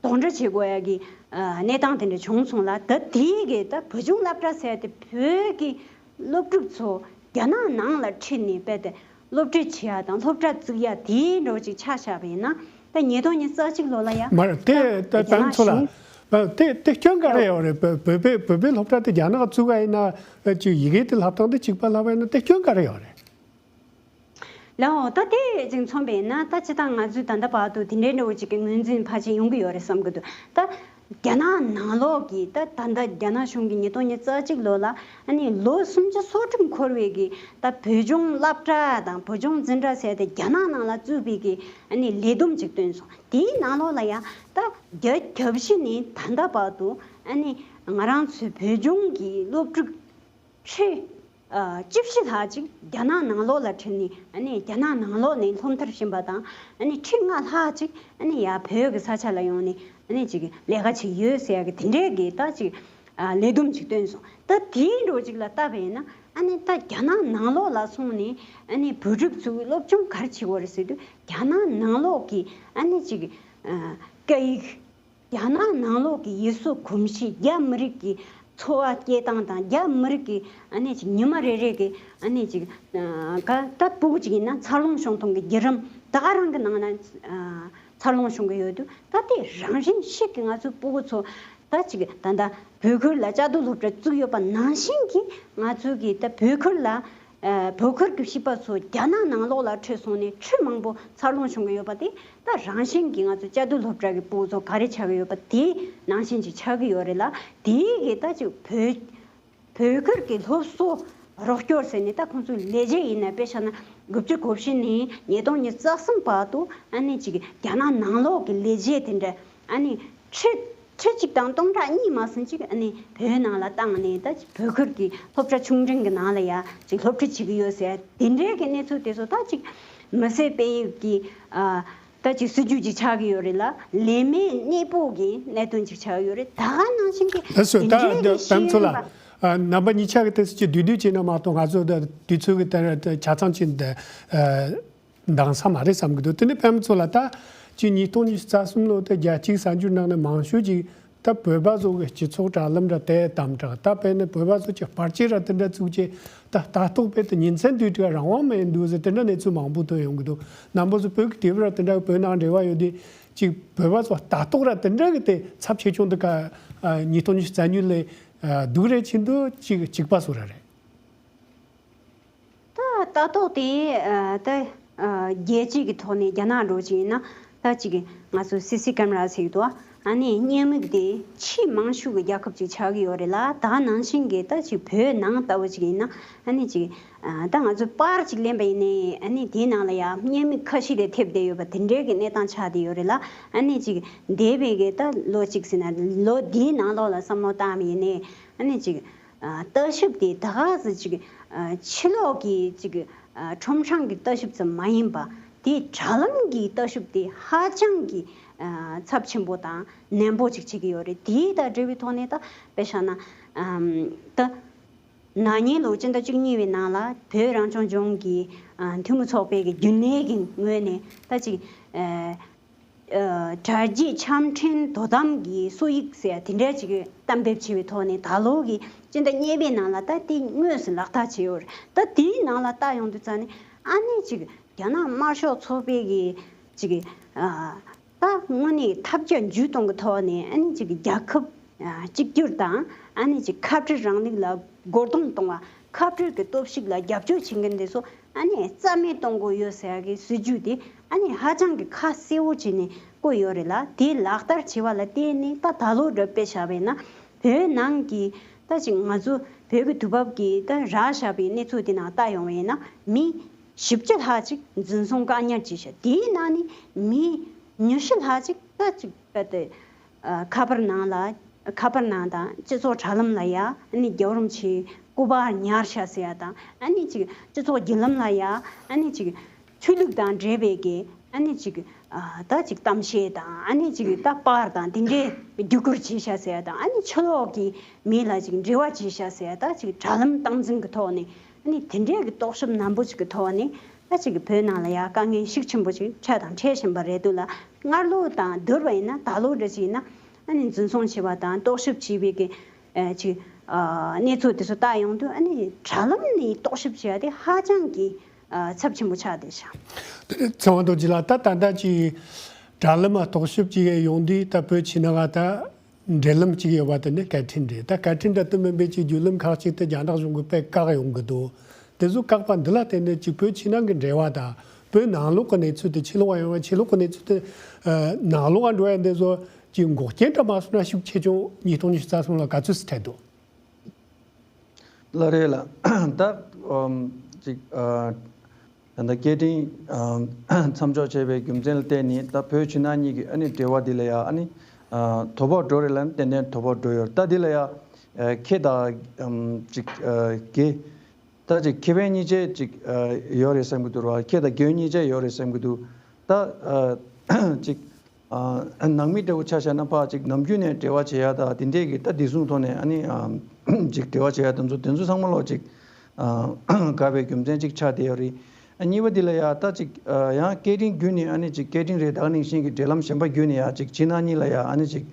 དོགས་འདྲི་བྱེད་དགོས་ཡ་གི་ཨ་གནས་སྟངས་དེ་འདྲ་བྱུང་སོང་ལ། ད་དེའི་གི་ད་བོད་ལྗོངས་སློབ་གྲྭ་ཟེར་ཡ་དེ་བོད་ཀྱི་སློབ་ཕྲུག་ཚོ་རྒྱ་ནག་ནང་ལ་ཁྲིད་ནས་རྦད་དེ་སློབ་ཁྲིད་བྱེད་ཡ་དང་སློབ་གྲྭ་བཙུགས་ཡ་དེའི་འགྲོ་ཅིག་ཆ་བཞག་པ་ཡིན་ན་ད་ཉིས་སྟོང་ཉི་ཤུ་རྩ་གཅིག་ལོ་ལ་ཡ་མ་རེད། ད་དེ་ད་རྒྱ་ནག་ད་ཚོ་ལ་གཞུང་ཨ་དེ་དེ་སྐྱོན་ག་རེ་ཡོད་རེད། བོད་བོད་པའི་བོད་པའི་སློབ་གྲྭ་དེ་རྒྱ་ནག་བཙུགས་པ་ཡིན་ན་ཅིག་ཡི་གེ་དེ་བསླབ་སྟངས་དེ་གཅིག་པ་བསླབ་པ་ཡིན་ན་དེ་སྐྱོན་ག་རེ་ཡོད་རེད། ལའོ་ད་དེ་ཅིག་མཚོན་པ་ཡིན་ན་ད་སྤྱིར་བཏང་ང་ཚོས་ད་ལྟ་བར་དུ་དེ་འདྲའི་འདྲ་བོ་ཅིག་གི་ངོས་འཛིན་ཕལ་ཆེར་ཡོང་གི་ཡོད་རེད་བསམ་གི་འདུག་ད་རྒྱ་ནག་ནང་ལོགས་ཀྱི་ད་ད་ལྟ་རྒྱ་ནག་གཞུང་གིས་ཉིས་སྟོང་ཉི་ཤུ་རྩ་གཅིག་ལོ་ལ་ཨ་ནི་ལོ་སུམ་ཅུ་སོ་དྲུག་འཁོར་བའི་གི་ད་བོད་ལྗོངས་སློབ་གྲྭ་དང་བོད་ལྗོངས་འཛིན་གྲྭ་ཟེར་ཏེ་རྒྱ་ནག་ནང་ལ་བཙུགས་པའི་གི་ཨ་ནི་ལས་བསྡོམས་ཅིག་བཏོན་སོང་། དེའི་ནང་ལོགས་ལ་ཡང་ད་བརྒྱ་གྱ་བཞི་ནས་ད་ལྟ་བར་དུ་ཨ་ནི་ང་རང་ཚོའི་བོད་ལྗོངས་ཀྱི་སློབ་ཕྲུག་ཁྲི་ཨ་བཅུ་བཞི་ལྷག་ཅིག་རྒྱ་ནག་ནང་ལོགས་ལ་ཁྲིད་ནས་ཨ་ནི་རྒྱ་ནག་ནང་ལོགས་ནས་སློབ་མཐར་ཕྱིན་པ་དང་ཨ་ནི་ཁྲི་ལྔ་ལྷག་ཅིག་ཨ་ནི་ཡར་བོད་ཀྱི་ས་ཆ་ལ་ཡོང་ནས་ཨ་ནི་ཅིག་ལས་ཀ་བྱེད་ཡོད་ཟེར་ཡ་གི་དེ་འདྲའི་གི་ད་ཅིག་ཨ་ལས་བསྡོམས་ཅིག་བཏོན་སོང་། ད་དེའི་འགྲོ་ཅིག་ལ་བལྟས་པ་ཡིན་ན་ཨ་ནི་ད་རྒྱ་ནག་ནང་ལོགས་ལ་སོང་ནས་ཨ་ནི་བོད་ཕྲུག་ཚོས་སློབ་སྦྱོང་ག་རེ་བྱེད་དགོས་རེད་ཟེར་དུས་རྒྱ་ནག་ནང་ལོགས་ཀྱི་ཨ་ནི་ཅིག་ཨ་སྐད་ཡིག་རྒྱ་ནག་ནང་ལོགས་ཀྱི་ཡུལ་སྲོལ་གོམས་གཤིས་རྒྱ་མི་རིགས་ཀྱི་འཚོ་བ་སྐྱེལ་སྟངས་དང་རྒྱ་མི་རིགས་ཀྱི་ཨ་ནི་ཅིག་ཉི་མ་རེ་རེ་གི་ཨ་ནི་ཅིག་ཨ་ག་ད་སྤུ་གུ་ཅིག་ཡིན་ན་འཚར་ལོངས་བྱུང་སྟངས་ཀྱི་བརྒྱུད་རིམ་ད་ག་རང་གི་ནང་ན་ཨ་འཚར་ལོངས་བྱུང་གི་ཡོད་དུས་ད་དེ་རང་བཞིན་ཞིག་གི་ང་ཚོའི་སྤུ་གུ་ཚོ་ད་ ད་ཅིག་ད་ལྟ་བོད་ཁུལ་ལ་བཅའ་སྡོད་སློབ་གྲྭ་བཙུགས་ཡོད་པ་ནང་བཞིན་གྱི་ང་ཚོའི་གི་ད་བོད་ཁུལ་ལ་ཨ་བོད་ཁུལ་གྱི་བྱིས་པ་ཚོ་རྒྱ་ནག་ནང་ལོགས་ལ་ཁྲིད་སོང་ནས་ཁྲིད་མང་པོ་འཚར་ལོངས་བྱུང་གི་ཡོད་པ་དེ་ད་རང་བཞིན་གྱི་ང་ཚོ་བཅའ་སྡོད་སློབ་གྲྭ་གི་ཕྲུ་གུ་ཚོ་ག་རེ་ཆགས་ཀྱི་ཡོད་པ་དེ་ནང་བཞིན་ཅིག་ཆགས་ཀྱི་ཡོད་རེད་ལ། དེའི་གི་ད་ཅིག་བོད་བོད་ཁུལ་གྱི་སློབ་གསོ་རོགས་སྐྱོར་ཟེར་ནས་ད་ཁོང་ཚོའི་ལས་བྱེད་ཡིན་ན་དཔེ་བཞག་ན་དགུ་བཅུ་གོ་བཞི་ནས་ཉིས་སྟོང་ཉི་ཤུ་རྩ་གསུམ་བར་དུ་ཨ་ནི་ཅིག་རྒྱ་ནག་ནང་ལོགས་ཀྱི་ལས་བྱེད་དེ་འདྲ་ཨ་ནི་ཁྲི་ཁྲི་གཅིག་དང་སྟོང་ཕྲག་གཉིས་མ་ཟིན་ཅིག་ཨ་ནི་བོད་ནང་ལ་བཏང་ནས་ད་ཅིག་བོད་ཁུལ་གྱི་སློབ་གྲྭ་ཆུང་འབྲིང་གི་ནང་ལ་ཡ་ཅིག་སློབ་ཁྲིད་བྱེད་ཀྱི་ཡོད་ཟེར་དེ་འདྲའི་གི་གནས་ཚུལ་དེ་ཚོ་ད་ཅིག་མི་སེར་སྤེལ་ཡུལ་གྱི་ཨ། ད་ཅིག་སྲིད་ཇུས་ཅིག་ཆགས་ཀྱི་ཡོད་རེད་ལ། ལས་མེད་གནས་སྤོ་གི་གནད་དོན་ཅིག་ཆགས་ཀྱི་ཡོད་རེད། ད་ག་ནང་བཞིན་གྱི་ལགས་སོ། དེ་ད་འདྲའི་གི་ཤེས་ཡོན་པ། ཨ་རྣམ་པ་གཉིས་ཆ་གི་དེ་ཚོ་ཅིག་བསྡུས་བསྡུས་བྱས་ན་མ་གཏོགས་ང་ཚོ་ད་དུས་ཚོད་ཀྱི་དེ་ཆ་ཚང་ཅིག་འདི་ཨ་འདང་ས་མ་རེད་བསམ་གྱི་འདུག་དེ་ནས་སྤེན་པ་ཚོ་ལ་ད་ཅིག་ཉིས་སྟོང་ཉི་ཤུ་རྩ་གསུམ་ལོ་དེ་རྒྱལ་སྤྱིའི་གསར་འགྱུར་ནང་ནས་མང་ཤོས་ཅིག་ད་བོད་པ་ཚོ་གི་སྤྱི་ཚོགས་དྲ་ལམ་ར་དེ་དམ་དྲག་ད་དཔེར་ན་བོད་པ་ཚོ་གི་པར་ཆས་ར་དེ་འདྲ་བཙུགས་བྱས་ད་ལྟ་རྟོག་དཔེ་དེ་ཉིན་མཚན་དུས་དྲུག་རང་དབང་མེད་འདུག་ཟེར་དེ་འདྲ་གནས་ཚུལ་མང་པོ་ཐོན་ཡོང་གི་འདུག་རྣམ་པ་ཚོ་བོད་ཀྱི་དེབ་ར་དེ་འདྲ་བོད་ནང་འབྲེལ་བ་ཡོད་དུས་ཅིག་བོད་པ་ཚོ་ལྟ་རྟོག་ར་དེ་འདྲ་གི་དེ་ཚབས་ཆེ་ཆུང་དེ་ག་ཉིས་སྟོང་ཉི་ཤུ་རྩ་གཉིས་ལས་སྡུག་རེད་ཆེ་འདུག་ཅིག་གཅིག་པ་བཟོ་ར་རེད། ད་ལྟ་རྟོག་དེ་ཨ་ད་ཨ་རྒྱལ་སྤྱི་གི་ཐོག་ནས་རྒྱ་ནག་འགྲོ་ཅིག་ཡིན་ན་ད་ཅིག་ང་ཚོ་སི་སི་ཀེམ་ར་ཟེར་གི་འདུག་ཨ་ནི་བརྙན་མིག་དེ་ཆེས་མང་ཤོས་ཀྱི་རྒྱལ་ཁབ་ཅིག་ཆགས་ཀྱི་ཡོད་རེད་ལ། ད་ནང་བཞིན་གྱི་ད་ཅིག་བོད་ནང་ལྟ་བུ་ཅིག་ཡིན་ན་ཨ་ནི་ཅིག་ཨ་ད་ང་ཚོ་པར་ཅིག་ལེན་པ་ཡིན་ནའི་ཨ་ནི་དེའི་ནང་ལ་ཡ་བརྙན་མིག་ཁ་ཤས་དེ་ཐེབས་བསྡད་ཡོད་པ་དེ་འདྲའི་གི་གནས་སྟངས་ཆགས་བསྡད་ཡོད་རེད་ལ། ཨ་ནི་ཅིག་འདས་པའི་གི་ད་ལོ་གཅིག་ཟེར་ན་ལོ་འདིའི་ནང་ལོགས་ལ་བསམ་བློ་བཏང་བ་ཡིན་ནའི་ཨ་ནི་ཅིག་ཨ་ལྟ་ཞིབ་དེ་ད་ག་ཟེ་ཅིག་ཨ་ཕྱི་ལོགས་ཀྱི་ཅིག་ཨ་ཁྲོམ་སྲང་གི་ལྟ་ཞིབ་ཙམ་མ་ཡིན་པ་དེ་དྲ་ལམ་གྱི་ལྟ་ཞིབ་དེ་ཧ་ཅང་གི་ཨ་ཚབས་ཆེན་པོ་དང་ནན་པོ་ཅིག་བྱེད་ཀྱི་ཡོད་རེད། དེའི་དང་འབྲེལ་བའི་ཐོག་ནས་ད་དཔེ་བཞག་ན་ཨམ་ད་ན་ནིང་ལོ་སྤྱི་ཟླ་བཅུ་གཉིས་པའི་ནང་ལ་བོད་རང་སྐྱོང་ལྗོངས་ཀྱི་ཨ་འཐུས་མི་ཚོགས་པའི་གི་རྒྱུན་ལས་ཀྱི་ངོས་ནས་ད་ཅིག་ཨ། ཨ་དྲ་རྒྱའི་འཆམ་མཐུན་དོ་དམ་གྱི་སྲོལ་ཡིག་ཟེར་ཡ་དེ་འདྲ་ཅིག་གཏན་འབེབས་བྱས་པའི་ཐོག་ནས་ད་ལོ་གི་སྤྱི་ཟླ་གཉིས་པའི་ནང་ལ་ད་དེ་དངོས་སུ་ལག་བསྟར་བྱས་ཡོད་རེད། ད་དེའི་ནང་ལ་ལྟ་ཡོང་དུས་ཙང་ནས་ཨ་ནི་ཅིག་རྒྱ་ནག་དམར་ཤོག་ཚོགས་པའི་གི་ཅིག་ཨ་ད་དངོས་གནས་ཐབས་བརྒྱ་ཇུས་སྟོང་གི་ཐོག་ནས་ཨ་ནི་ཅིག་རྒྱལ་ཁབ་ཨ་གཅིག་གྱུར་དང་ཨ་ནི་ཅིག་ཁ་བྲལ་རིང་ལུགས་ལ་སྒོ་རྡུང་གཏོང་བ། ཁ་བྲལ་གྱི་སྟོབས་ཤུགས་ལ་རྒྱབ་སྐྱོར་བྱེད་མཁན་དེ་ཚོ་ཨ་ནི་རྩ་མེད་གཏོང་དགོས་ཡོད་ཟེར་ཡ་གི་སྲིད་ཇུས་དེ་ཨ་ནི་ཧ་ཅང་གི་ཁ་གསལ་བོ་བྱས་ནས་བཀོད་ཡོད་རེད་ལ། དེ་ལག་བསྟར་བྱས་པ་ལ་བརྟེན་ནས་ད་ད་ལོ་འདྲ་དཔེ་བཞག་པ་ཡིན་ན་བོད་ནང་གི་ད་ཅིག་ང་ཚོ་བོད་ཀྱི་དུས་བབ་ཀྱི་ད་རག་བཞག་པའི་གནས་ཚུལ་དེ་ནང་ལྟ་ཡོང་བ་ཡིན་ན་མི་བཞི་བཅུ་ལྷག་ཅིག་འཛིན་བཟུང་བཀག་ཉར་བྱས་ཤག་དེའི་ནང་ནས་མི་ཉི་ཤུ་ལྷག་ཅིག་ད་ཅིག་ག་དེ། ཨ་ཁ་པར་ནང་ལ་ཁ་པར་ནང་དང་སྤྱི་ཚོགས་དྲ་ལམ་ལ་ཡ་ཨ་ནི་རྒྱལ་བ་རིན་པོ་ཆེའི་སྐུ་པར་ཉར་ཤག་ཟེར་ཡ་དང་ཨ་ནི་ཅིག་སྤྱི་ཚོགས་བརྒྱུད་ལམ་ལ་ཡ་ཨ་ནི་ཅིག་ཆོས་ལུགས་དང་འབྲེལ་བའི་གི་ཨ་ནི་ཅིག་ཨ་ད་ཅིག་གཏམ་བཤད་དང་ཨ་ནི་ཅིག་ད་པར་དང་དེ་འདྲའི་བརྒྱུད་བསྐུར་བྱས་ཤག་ཟེར་ཡ་དང་ཨ་ནི་ཕྱི་ལོགས་ཀྱི་མི་ལ་ཅིག་འབྲེལ་བ་བྱས་ཤག་ཟེར་ཡ་ད་ཅིག་དྲ་ལམ་སྟངས་འཛིན་གི་ཐོག་ནས་ཨ་ནི་དེ་འདྲའི་གི་རྟོག་ཞིབ་ནན་པོ་ཅིག་གི་ཐོག་ནས། ད་ཅིག་བོད་ནང་ལ་ཡ་དཀའ་ངལ་ཤུགས་ཆེན་པོ་ཅིག་འཕྲད་དང་འཕྲད་བཞིན་པ་རེད་འདུག་ལ། སྔར་ལོ་དང་བསྡུར་བ་ཡིན་ན་ད་ལོ་འདྲ་ཅིག་ཡིན་ན་ཨ་ནི་འཛིན་བཟུང་བྱས་པ་དང་རྟོག་ཞིབ་བྱས་པའི་གི་ཨ་ཅིག་ཨ་གནས་ཚུལ་དེ་ཚོ་ལྟ་ཡོང་དུས་ཨ་ནི་དྲ་ལམ་ནས་རྟོག་ཞིབ་བྱས་ཏེ་ཧ་ཅང་གི་ཨ་ཚབས་ཆེན་པོ་ཆགས་བསྡད་ཤག་དེ་ནས་ཚེ་དབང་རྡོ་རྗེ་ལགས་ད་ད་ལྟ་ཅིག་དྲ་ལམ་ལ་རྟོག་ཞིབ་ཅིག་ཡོང་དུས་ད་བོད་ཕྱི་ནང་ད། འབྲེལ་ལམ་གཅིག་ཡོད་པ་དེ་ནི་སྐད་འཕྲིན་རེད། ད་སྐད་འཕྲིན་འདྲ་དེ་མིན་པའི་ཅིག་བརྒྱུད་ལམ་ཁག་ཅིག་དེ་རྒྱ་ནག་གཞུང་གིས་དཔེ་བཀག་ཡོང་གི་འདུག་དེ་ཚོ་བཀག་པ་འདི་ལ་བརྟེན་ནས་ཅིག་བོད་ཕྱི་ནང་གི་འབྲེལ་བ་དང་བོད་ནང་ལོགས་ཀྱི་གནས་ཚུལ་དེ་ཕྱི་ལོགས་ལ་ཡོང་བ་ཕྱི་ལོགས་ཀྱི་གནས་ཚུལ་དེ་ནང་ལོགས་ལ་འགྲོ་ཡ་འདི་ཚོ་ཅིག་འགོག་རྐྱེན་འདྲ་མ་བཟོ་ན་ཤུགས་ཆེ་ཆུང་ཉིས་སྟོང་ཉི་ཤུ་རྩ་གསུམ་ལ་ག་ཚོད་ཙམ་འཕྲད་འདུག་ལགས་རེད་ལགས། ད་ཨམ་ཅིག་ཨ་ད་ལྟ་སྐད་འཕྲིན་ཨམ་མཚམས་འཇོག་བྱས་པའི་རྒྱུ་མཚན་ལ་བརྟེན་ནས་ད་བོད་ཕྱི་ནང་གཉིས་ཀྱི་ཨ་ནི་འབྲེལ་བ་འདི་ལ་ཡ་ཨ་ནི་ཨ་དོ་ཕོག་འགྲོ་རེད་ལབ་ན་ཏན་ཏན་དོ་ཕོག་འགྲོ་ཡོད་རེད། ད་འདི་ལ་ཡ་ཨ་ཁྱེད་དང་ཨམ་ཅིག་ཨ་དགེ་ད་ཅིག་ཁེ་ཕན་གཉིས་ཆ་ཅིག་ཨ་ཡོད་རེད་བསམ་གྱི་འདུག་ར། ཁྱེད་དང་དགེ་བའི་གཉིས་ཆ་ཡོད་རེད་བསམ་གྱི་འདུག་ད་ཨ་ཅིག་ཨ་ནང་མི་འདྲ་བོ་ཆ་བཞག་ན་ཕར་ཅིག་ནམ་རྒྱུན་ནས་འབྲེལ་བ་བྱེད་ཡ་ད་དེ་འདྲས་ཀྱི་ད་བདེ་སྲུང་ཐོག་ནས་ཨ་ནི་ཨ་ཅིག་འབྲེལ་བ་བྱེད་ཡ་དེ་ཚོ་དེ་ཚོ་ཚང་མ་ལོག་ཅིག་ཨ་དགའ་བའི་རྒྱུ་མཚན་ཅིག་ཆགས་བསྡད་ཡོད་རེད། ཨ་གཉིས་པ་འདི་ལ་ཡ་ད་ཅིག་ཨ་ཡང་སྐད་འཕྲིན་བརྒྱུད་ནས་ཨ་ནི་ཅིག་སྐད་འཕྲིན་རེད། ད་ག་ནང་བཞིན་གྱི་འབྲེལ་ལམ་གཞན་པ་བརྒྱུད་ནས་ཡ་ཅིག་ཕྱི་ནང་གཉིས་ལ་ཡ་ཨ་ནི་ཅིག་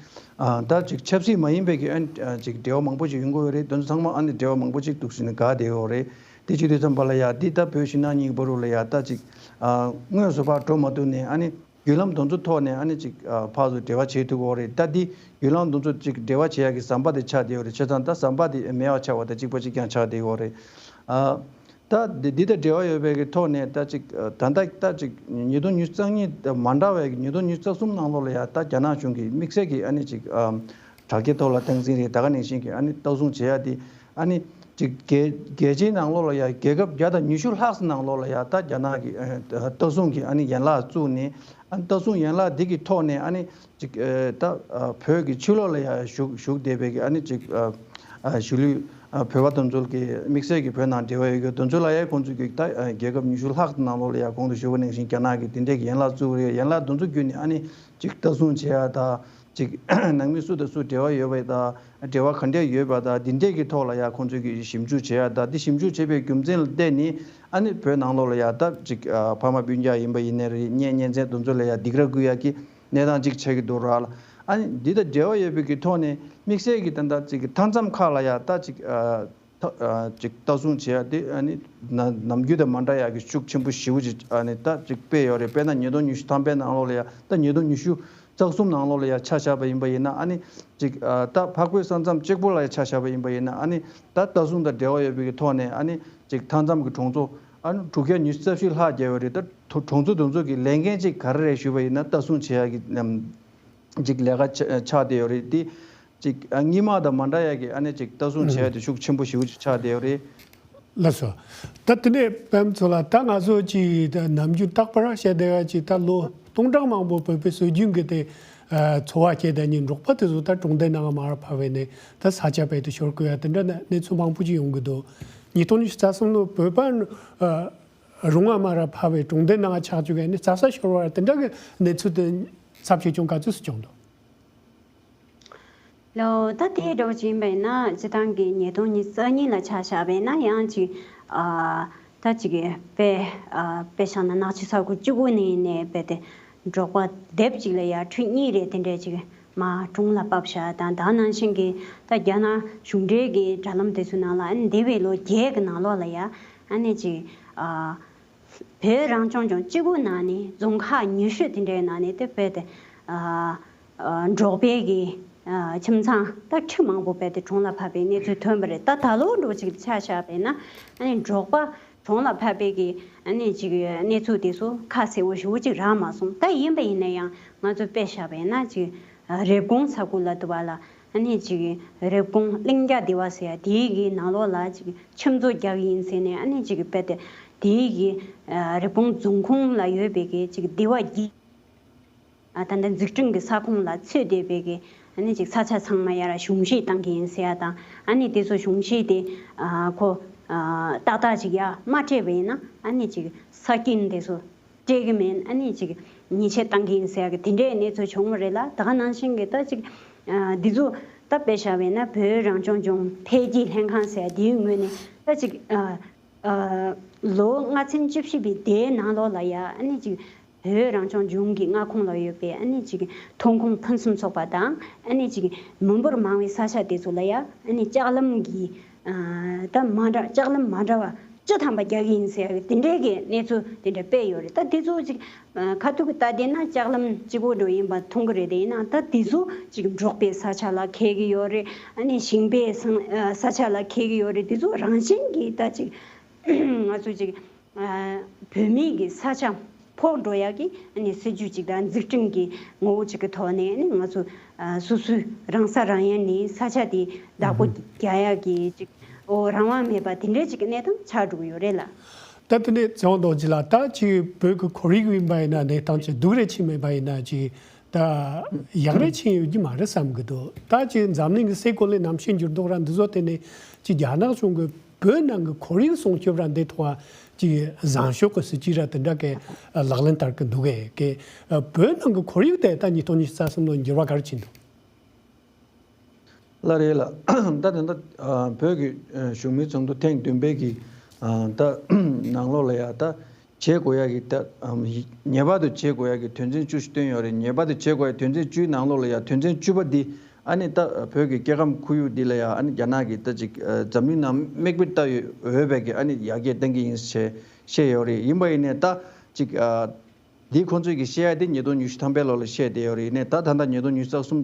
ཨ་ད་ཅིག་ཆབ་སྲིད་མ་ཡིན་པའི་གི་ཨ་ནི་ཨ་ཅིག་འབྲེལ་བ་མང་པོ་ཅིག་ཡོང་གི་ཡོད་རེད། དེ་ཚོ་ཚང་མ་ཨ་ནི་འབྲེལ་བ་མང་པོ་ཅིག་འདུག་ཟེར་ནས་དགའ་བསྡད་ཡོད་རེད། དེ་བྱེད་དུས་ཙམ་པ་ལ་ཡ་འདི་ད་བོད་ཕྱི་ནང་གཉིས་ཀྱི་བར་དུ་ལ་ཡ་ད་ཅིག་ཨ་དངོས་སུ་ཕར་འགྲོ་མ་ཐུབ་ནས་ཨ་ནི། བརྒྱུད་ལམ་དེ་ཚོ་ཐོག་ནས་ཨ་ནི་ཅིག་ཨ་ཕར་ཚུར་འབྲེལ་བ་བྱེད་ཐུབ་ཀྱི་ཡོད་རེད། ད་འདི་བརྒྱུད་ལམ་དེ་ཚོ་ཅིག་འབྲེལ་བ་བྱེད་ཡག་གི་ཟམ་པ་དེ་ཆགས་བསྡད་ཡོད་རེད། བྱས་ཙང་ད་ཟམ་པ་དེ་མེད་པ་ཆགས་པ་དང་གཅིག་པ་གཅིག་རྐྱང་ཆགས་བསྡད་ཡོད་རེད། ཨ་ད་འདི་འདི་དང་འབྲེལ་བ་ཡོད་པའི་གི་ཐོག་ནས་ད་ཅིག་ཨ་ད་ལྟ་ད་ཅིག་ཉིས་སྟོང་ཉི་ཤུ་རྩ་གཉིས་དང་མ་འདྲ་བའི་གི་ཉིས་སྟོང་ཉི་ཤུ་རྩ་གསུམ་ནང་ལོགས་ལ་ཡ་ད་རྒྱ་ནག་གཞུང་གིས་དམིགས་བསལ་གྱི་ཨ་ནི་ཅིག་ཨ་དྲག་སྐྱེད་ཐོག་ལ་སྟངས་འཛིན་རེད། ད་ག་ནང་བཞིན་གྱི་ཨ་ནི་ལྟ་སྲུང་བྱེད་ཡ་དེ་ཨ་ནི་ཅིག་རྒྱལ་རྒྱལ་སྤྱིའི་ནང་ལོགས་ལ་ཡ་རྒྱལ་ཁབ་བརྒྱ་དང་ཉི་ཤུ་ལྷག་ཙམ་ནང་ལོགས་ལ་ཡ་ད་རྒྱ་ནག་གི་ཨ་ལྟ་སྲུང་གི་ཨ་ནི་ཡན་ལག་བཙུགས་ནས་ཨ་ནི་ལྟ་སྲུང་ཡན་ལག་འདི་གི་ཐོག་ནས་ཨ་ནི་ཅིག་ཨ་ད་ཨ་བོད་ཀྱི་ཕྱི་ལོགས་ལ་ཡ་བཞུགས་བཞུགས་བསྡད་པའི་གི་ཨ་ནི་ཅིག་ཨ་ཨ་གཞིས་ལུས་ཨ་བོད་པ་དེ་ཚོ་གི་དམིགས་བསལ་གྱི་བོད་ནང་འབྲེལ་བ་ཡོད་རྒྱུ་དེ་ཚོ་ལ་ཡ་ཁོང་ཚོ་གི་ད་ཨ་རྒྱལ་ཁབ་ཉི་ཤུ་ལྷག་ནང་ལོགས་ལ་ཡ་གོང་དུ་ཞུས་པ་ནང་བཞིན་རྒྱ་ནག་གི་དེ་འདྲའི་གི་ཡན་ལག་བཙུགས་རེད། ཡན་ལག་དེ་ཚོ་བརྒྱུད་ནས་ཨ་ནི་ཅིག་ལྟ་སྲུང་བྱེད་ཡ་ད་ཅིག་ནང་མི་སུ་དང་སུ་འབྲེལ་བ་ཡོད་པ་དང་འབྲེལ་བ་ག་འདྲས་ཡོད་པ་དང་དེ་འདྲས་ཀྱི་ཐོག་ལ་ཡ་ཁོང་ཚོས་ཀྱི་ཞིབ་འཇུག་བྱེད་ཡ་ད་དེ་ཞིབ་འཇུག་བྱེད་པའི་རྒྱུ་མཚན་ལ་བརྟེན་ནས་ཨ་ནི་བོད་ནང་ལོགས་ལ་ཡ་ད་ཅིག་ཨ་ཕ་མ་སྤུན་ཀྱག་ཡིན་པ་ཡིན་ནའི་རེད། གཉེན་ཉེ་ཚན་དེ་ཚོ་ལ་ཡ་སྡིགས་ར་བསྐུལ་ཡ་གི་གནས་སྟངས་ཅིག་ཆགས་ཀྱི་འདུག་ར་ལ། ཨ་ནི་འདི་དང་འབྲེལ་བ་ཡོད་པའི་གི་ཐོག་ནས་དམིགས་བསལ་གྱི་ད་ལྟ་ཅིག་མཐའ་མཚམས་ཁག་ལ་ཡ་ད་ཅིག་ཨ་ད་ཨ་ཅིག་ལྟ་སྲུང་བྱེད་ཡ་དེ་ཨ་ནི་ན་ནམ་རྒྱུན་དང་མ་འདྲ་ཡག་གི་ཤུགས་ཆེན་པོ་ཞེ་པོ་ཅིག་ཨ་ནི་ད་ཅིག་སྤེལ་ཡོད་རེད། དཔེར་ན་ཉིས་སྟོང་ཉི་ཤུ་ཐམ་པའི་ནང་ལོགས་ལ་ཡ་ད་ཉིས་སྟོང་ཉི་ཤུ་རྩ་གསུམ་ནང་ལོགས་ལ་ཡ་ཆ་བཞག་པ་ཡིན་པ་ཡིན་ན་ཨ་ནི་ཅིག་ཨ་ད་འཕགས་བོད་ས་མཚམས་གཅིག་པོ་ལ་ཡ་ཆ་བཞག་པ་ཡིན་པ་ཡིན་ན་ཨ་ནི་ད་ལྟ་སྲུང་དང་འབྲེལ་བ་ཡོད་པའི་གི་ཐོག་ནས་ཨ་ནི་ཅིག་མཐའ་མཚམས་ཀྱི་གྲོང་ཚོ་ཨ་ནི་དྲུག་བརྒྱ་ཉི་ཤུ་རྩ་བཞི་ལྷག་བརྒལ་བ་རེད། ད་གྲོང་ཚོ་དེ་ཚོ་གི་ལས་འགན་ཅིག་ག་རེ་རེད་ཞུས་པ་ཡིན་ན་ལྟ་སྲུང་བྱེད་ཡ་གི་ཅིག་ལས་ཀ་ཆ་ཆགས་བསྡད་ཡོད་རེད། དེ་ཅིག་ཨ་སྔོན་མ་དང་མ་འདྲ་ཡ་གི་ཨ་ནི་ཅིག་ལྟ་སྲུང་བྱེད་ཡ་དེ་ཤུགས་ཆེན་པོ་ཞེ་པོ་ཅིག་ཆགས་བསྡད་ཡོད་རེད། ལགས་སོ། ད་དེ་ནས་པད་མ་མཚོ་ལགས། ད་ང་ཚོ་ཅིག་ད་ནམ་རྒྱུན་རྟག་པར་བཤད་བསྡད་ཡ་ཅིག་ད་ལོ་སྟོང་ཕྲག་མང་པོ་བོད་པའི་སྲོལ་རྒྱུན་གྱི་དེ་ཨ་འཚོ་བ་སྐྱེལ་བསྡད་མཁན་འབྲོག་པ་དེ་ཚོ་ད་གྲོང་སྡེ་ནང་མར་ར་ཕབ་པ་ནས་ད་ས་ཆ་རྦད་དེ་ཤོར་དགོས་ཡ་དེ་འདྲ་གནས་ཚུལ་མང་པོ་ཅིག་ཡོང་གི་འདུག་ཉིས་སྟོང་ཉི་ཤུ་རྩ་གསུམ་ལོ་བོད་པ་ཨ་རོང་བ་མར་ར་ཕབ་པའི་གྲོང་སྡེ་ནང་ཆགས་བཅུག་ཡ་ནས་རྩྭ་ས་ཤོར་བ་དེ་འདྲ་གི་གནས་ཚུལ་དེ་ཚབས་ཆེ་ཆུང་ག་ཚོད་སུ་བྱུང་འདུག་ལོ། ད་དེ་འདྲ་བོ་ཅིག་ཡིན་པ་ཡིན་ན་སྤྱིར་བཏང་གི་ཉིས་སྟོང་ཉི་ཤུ་རྩ་གཉིས་ལ་ཆ་བཞག་པ་ཡིན་ན་ཡང་ཅིག་ཨ་ད་ཅིག་དཔེ་ཨ་དཔེ་བཞག་ན་ནག་ཆུ་ས་ཁུལ་གཅིག་པུ་ནས་ཡིན་ནའི་རྦད་དེ་འབྲོག་པ་སྡེབ་གཅིག་ལ་ཡ་ཁྲི་གཉིས་རེ་དེ་འདྲས་ཅིག་མར་གྲོང་ལ་ཕབ་བཞག་དང་། ད་ནང་བཞིན་གྱི་ད་རྒྱ་ནག་གཞུང་འབྲེལ་གྱི་དྲ་ལམ་དེ་ཚོའི་ནང་ལ་ཨ་ནི་འདས་པའི་ལོ་བརྒྱད་ཀྱི་ནང་ལོགས་ལ་ཡ་ཨ་ནི་ཅིག་ཨ་བོད་རང་སྐྱོང་ལྗོངས་གཅིག་པུ་ནང་ནས་རྫོང་ཁག་ཉི་ཤུ་དེ་འདྲའི་ནང་ནས་དེ་རྦད་དེ་ཨ་ཨ་འབྲོག་པའི་གི་ཨ་ཁྱིམ་ཚང་ད་ཁྲི་མང་པོ་རྦད་དེ་གྲོང་ལ་ཕབ་པའི་གནས་ཚུལ་ཐོན་པ་རེད། ད་ད་ལོ་འདྲ་བོ་ཅིག་ཆ་བཞག་པ་ཡིན་ན་ཨ་ནི་འབྲོག་པ་གྲོང་ལ་ཕབ་པའི་གི་ཨ་ནི་ཅིག་གནས་ཚུལ་དེ་ཚོ་ཁ་གསལ་པོ་ཞེ་པོ་ཅིག་རག་མ་སོང་། ད་ཡིན་པ་ཡིན་ན་ཡང་ང་ཚོ་དཔེ་བཞག་པ་ཡིན་ན་ཅིག་རེབ་གོང་ས་ཁུལ་ལ་འདུག་པ་ལ་ཨ་ནི་ཅིག་རེབ་གོང་གླིང་རྒྱ་སྡེ་བ་ཟེར་ཡ་དེའི་གི་ནང་ལོགས་ལ་ཅིག་ཁྱིམ་བཟོ་རྒྱག་གི་ཡིན་ཟེར་ནས་ཨ་ནི་ཅིག་རྦད་དེ་དེའི་གི་ཨ་རེབ་གོང་རྫོང་ཁོངས་ལ་ཡོད་པའི་གི་ཅིག་སྡེ་བ་བརྒྱད། ཨ་ད་ལྟ་འཛུགས་སྐྲུན་གྱི་ས་ཁོངས་ལ་ཚུད་བསྡད་པའི་གི་ཨ་ནི་ཅིག་ས་ཆ་ཚང་མ་ཡར་གཞུང་བཞེས་བཏང་གི་ཡིན་ཟེར་ཡ་དང་། ཨ་ནི་དེ་ཚོ་གཞུང་བཞེས་དེ་ཨ་ཁོ་ཨ་ཏག་ཏག་ཅིག་ཡར་མ་སྤྲད་པ་ཡིན་ན་ཨ་ནི་ཅིག་ས་རྐྱེན་དེ་ཚོ་སྤྲད་གི་མིན། ཨ་ནི་ཅིག་ཉེས་ཆད་བཏང་གི་ཡིན་ཟེར་ཡ་གི་དེ་འདྲའི་གནས་ཚུལ་བྱུང་བ་རེད་ལ། ད་ག་ནང་བཞིན་གི་ད་ཅིག་ཨ་འདི་ཚོ་ད་དཔེ་བཞག་པ་ཡིན་ན་བོད་རང་སྐྱོང་ལྗོངས་འཕེལ་རྒྱས་ལྷན་ཁང་ཟེར་ཡ་དེའི་ངོས་ནས་ད་ཅིག་ཨ་ཨ་ལོ་ལྔ་ཚན་བཅུ་བཞི་པའི་དེའི་ནང་ལོགས་ལ་ཡ་ཨ་ནི་ཅིག་བོད་རང་སྐྱོང་ལྗོངས་ཀྱི་མངའ་ཁོངས་ལ་ཡོད་པའི་ཨ་ནི་ཅིག་ཐོན་ཁུངས་ཕུན་སུམ་ཚོགས་པ་དང་ཨ་ནི་ཅིག་མི་འབོར་མང་བའི་ས་ཆ་དེ་ཚོ་ལ་ཡ་ཨ་ནི་ལྕགས་ལམ་གྱི་ཨ་ད་མ་འདྲ་ལྕགས་ལམ་མ་འདྲ་བ་བཅུ་ཐམ་པ་རྒྱག་གི་ཡིན་ཟེར་ཡ་གི་དེ་འདྲའི་གི་གནས་ཚུལ་དེ་འདྲ་སྤེལ་ཡོད་རེད། ད་དེ་ཚོ་ཅིག་ཨ་ཁ་ཐུག་གི་ལྟ་བསྡད་ན་ལྕགས་ལམ་གཅིག་པོ་འགྲོ་ཡིན་པ་མཐོང་གི་རེད། དེ་ཡིན་ན་ད་དེ་ཚོ་ཅིག་འབྲོག་པའི་ས་ཆ་ལ་འཁེལ་གི་ཡོད་རེད། ཨ་ནི་ཞིང་པའི་ས་ཨ་ས་ཆ་ལ་འཁེལ་གི་ཡོད་རེད། དེ་ཚོ་རང་བཞིན་གྱིས་ད་ཅིག་ང་ཚོ་ཅིག་ཨ་བོད་མིའི་གི་ས་ཆ་ཕོག་འགྲོ་ཡག་གི་ཨ་ནི་སྲིད་ཇུས་ཅིག་དང་འཛུགས་སྐྲུན་གྱི་ངོ་བོ་ཅིག་གི་ཐོག་ནས་ཨ་ནི་ང་ཚོ་ཨ་སོ་སོའི་རང་ས་རང་ཡུལ་ནས་ས་ཆ་དེ་བདག་པོ་ཨུ་རྒྱག་ཡག་གི་ཅིག་ཨོ་རང་དབང་མེད་པ་དེ་འདྲའི་ཅིག་གི་གནས་སྟངས་ཆགས་འགྲོ་གི་ཡོད་རེད་ལ། ད་དེ་ནས་ཚེ་དབང་རྡོ་རྗེ་ལགས། ད་ཅིག་བོད་ཀྱི་ཁོར་ཡུག་ཡིན་པ་ཡིན་ན་གནས་སྟངས་ཅིག་སྡུག་རུ་ཕྱིན་མེད་པ་ཡིན་ན་ཅིག་ད་ཡག་རུ་ཕྱིན་ཡོད་ཀྱི་མ་རེད་བསམ་གི་འདུག་ད་ཅིག་འཛམ་གླིང་གི་སའི་གོ་ལའི་གནམ་གཤིས་འགྱུར་ལྡོག་ར་འདི་ཚོ་དེ་ནས་ཅིག་རྒྱ་ནག་གཞུང་གི་བོད་ནང་གི་ཁོར་ཡུག་སྲུང་སྐྱོབ་ར་འདི་ཐོག་ཅིག་བཟང་ཤོས་ཀྱི་སྲིད་ཇུས་ར་དེ་འདྲ་གི་ལག་ལེན་བསྟར་གི་འདུག་གས། གི་བོད་ནང་གི་ཁོར་ཡུག་དེ་ད་ཉིས་སྟོང་ཉི་ཤུ་རྩ་གསུམ་ལོ་འགྱུར་བ་ག་རེ་ཕྱིན་འདུག་ལགས་རེད་ལགས། ད་དེ་འདྲ་ཨ་བོད་ཀྱི་ཨ་གཞུང་མིའི་ཚོགས་འདུ་ཐེངས་བདུན་པའི་གི་ཨ་ད་ནང་ལོགས་ལ་ཡ་ད་བྱེད་དགོས་ཡ་གི་ད་ཨམ་ངེས་པར་དུ་བྱེད་དགོས་ཡ་གི་དོན་ཚན་བཅུ་ཞིག་བཏོན་ཡོད་རེད། ངེས་པར་དུ་བྱེད་དགོས་ཡ་དོན་ཚན་བཅུའི་ནང་ལོགས་ལ་ཡ་དོན་ཚན་བཅུ་པ་འདི་ཨ་ནི་ད་བོད་ཀྱི་སྐྱེ་ཁམས་ཁོར་ཡུག་འདི་ལ་ཡ་ཨ་ནི་རྒྱ་ནག་གིས་ད་ཅིག་ཨ་འཛམ་གླིང་ནང་མིག་དཔེ་ལྟ་འོས་པའི་གི་ཨ་ནི་ཡར་རྒྱས་གཏང་གི་ཡིན་ཞེས་བཤད་ཡོད་རེད། ཡིན་པ་ཡིན་ནའི་ད་ཅིག་ཨ། འདི་ཁོང་ཚོས་ཀྱི་བཤད་ཡ་དེ་ཉིས་སྟོང་ཉི་ཤུ་ཐམ་པའི་ལོ་ལ་བཤད་བསྡད་ཡོད་རེད། ཡིན་ནའི་ད་ད་ལྟ་ཉིས་སྟོང་ཉི་ཤུ་རྩ་གསུམ་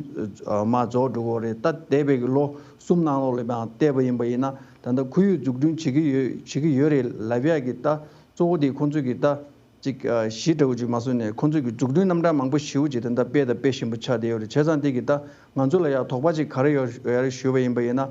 མར་རྫོགས་འགྲོ་གི་ཡོད་རེད། ད་འདས་པའི་གི་ལོ་གསུམ་ནང་ལོགས་ལ་ཡང་བལྟས་པ་ཡིན་པ་ཡིན་ན། ད་ལྟ་ཁོར་ཡུག་འཛུགས་སྐྲུན་བྱེད་ཀྱི་ཡོད་བྱེད་ཀྱི་ཡོད་རེད་ལབ་ཡ་གི་ད་གཙོ་བོ་དེ་ཁོང་ཚོས་ཀྱི་ད་ཅིག་གཞི་འདྲ་བོ་ཅིག་མ་བཟོས་ནས་ཁོང་ཚོས་ཀྱི་འཛུགས་སྐྲུན་རྣམ་གྲངས་མང་པོ་ཞེ་པོ་ཅིག་ད་ལྟ་སྤེལ་དང་སྤེལ་བཞིན་པ་ཆགས་བསྡད་ཡོད་རེད། བྱས་ཙང་དེ་གི་ད་ང་ཚོ་ལ་ཡང་དོགས་པ་ཅིག་ག་རེ་ཡོད་ཡོད་རེད་ཞུས་པ་ཡིན་པ་ཡིན་ན།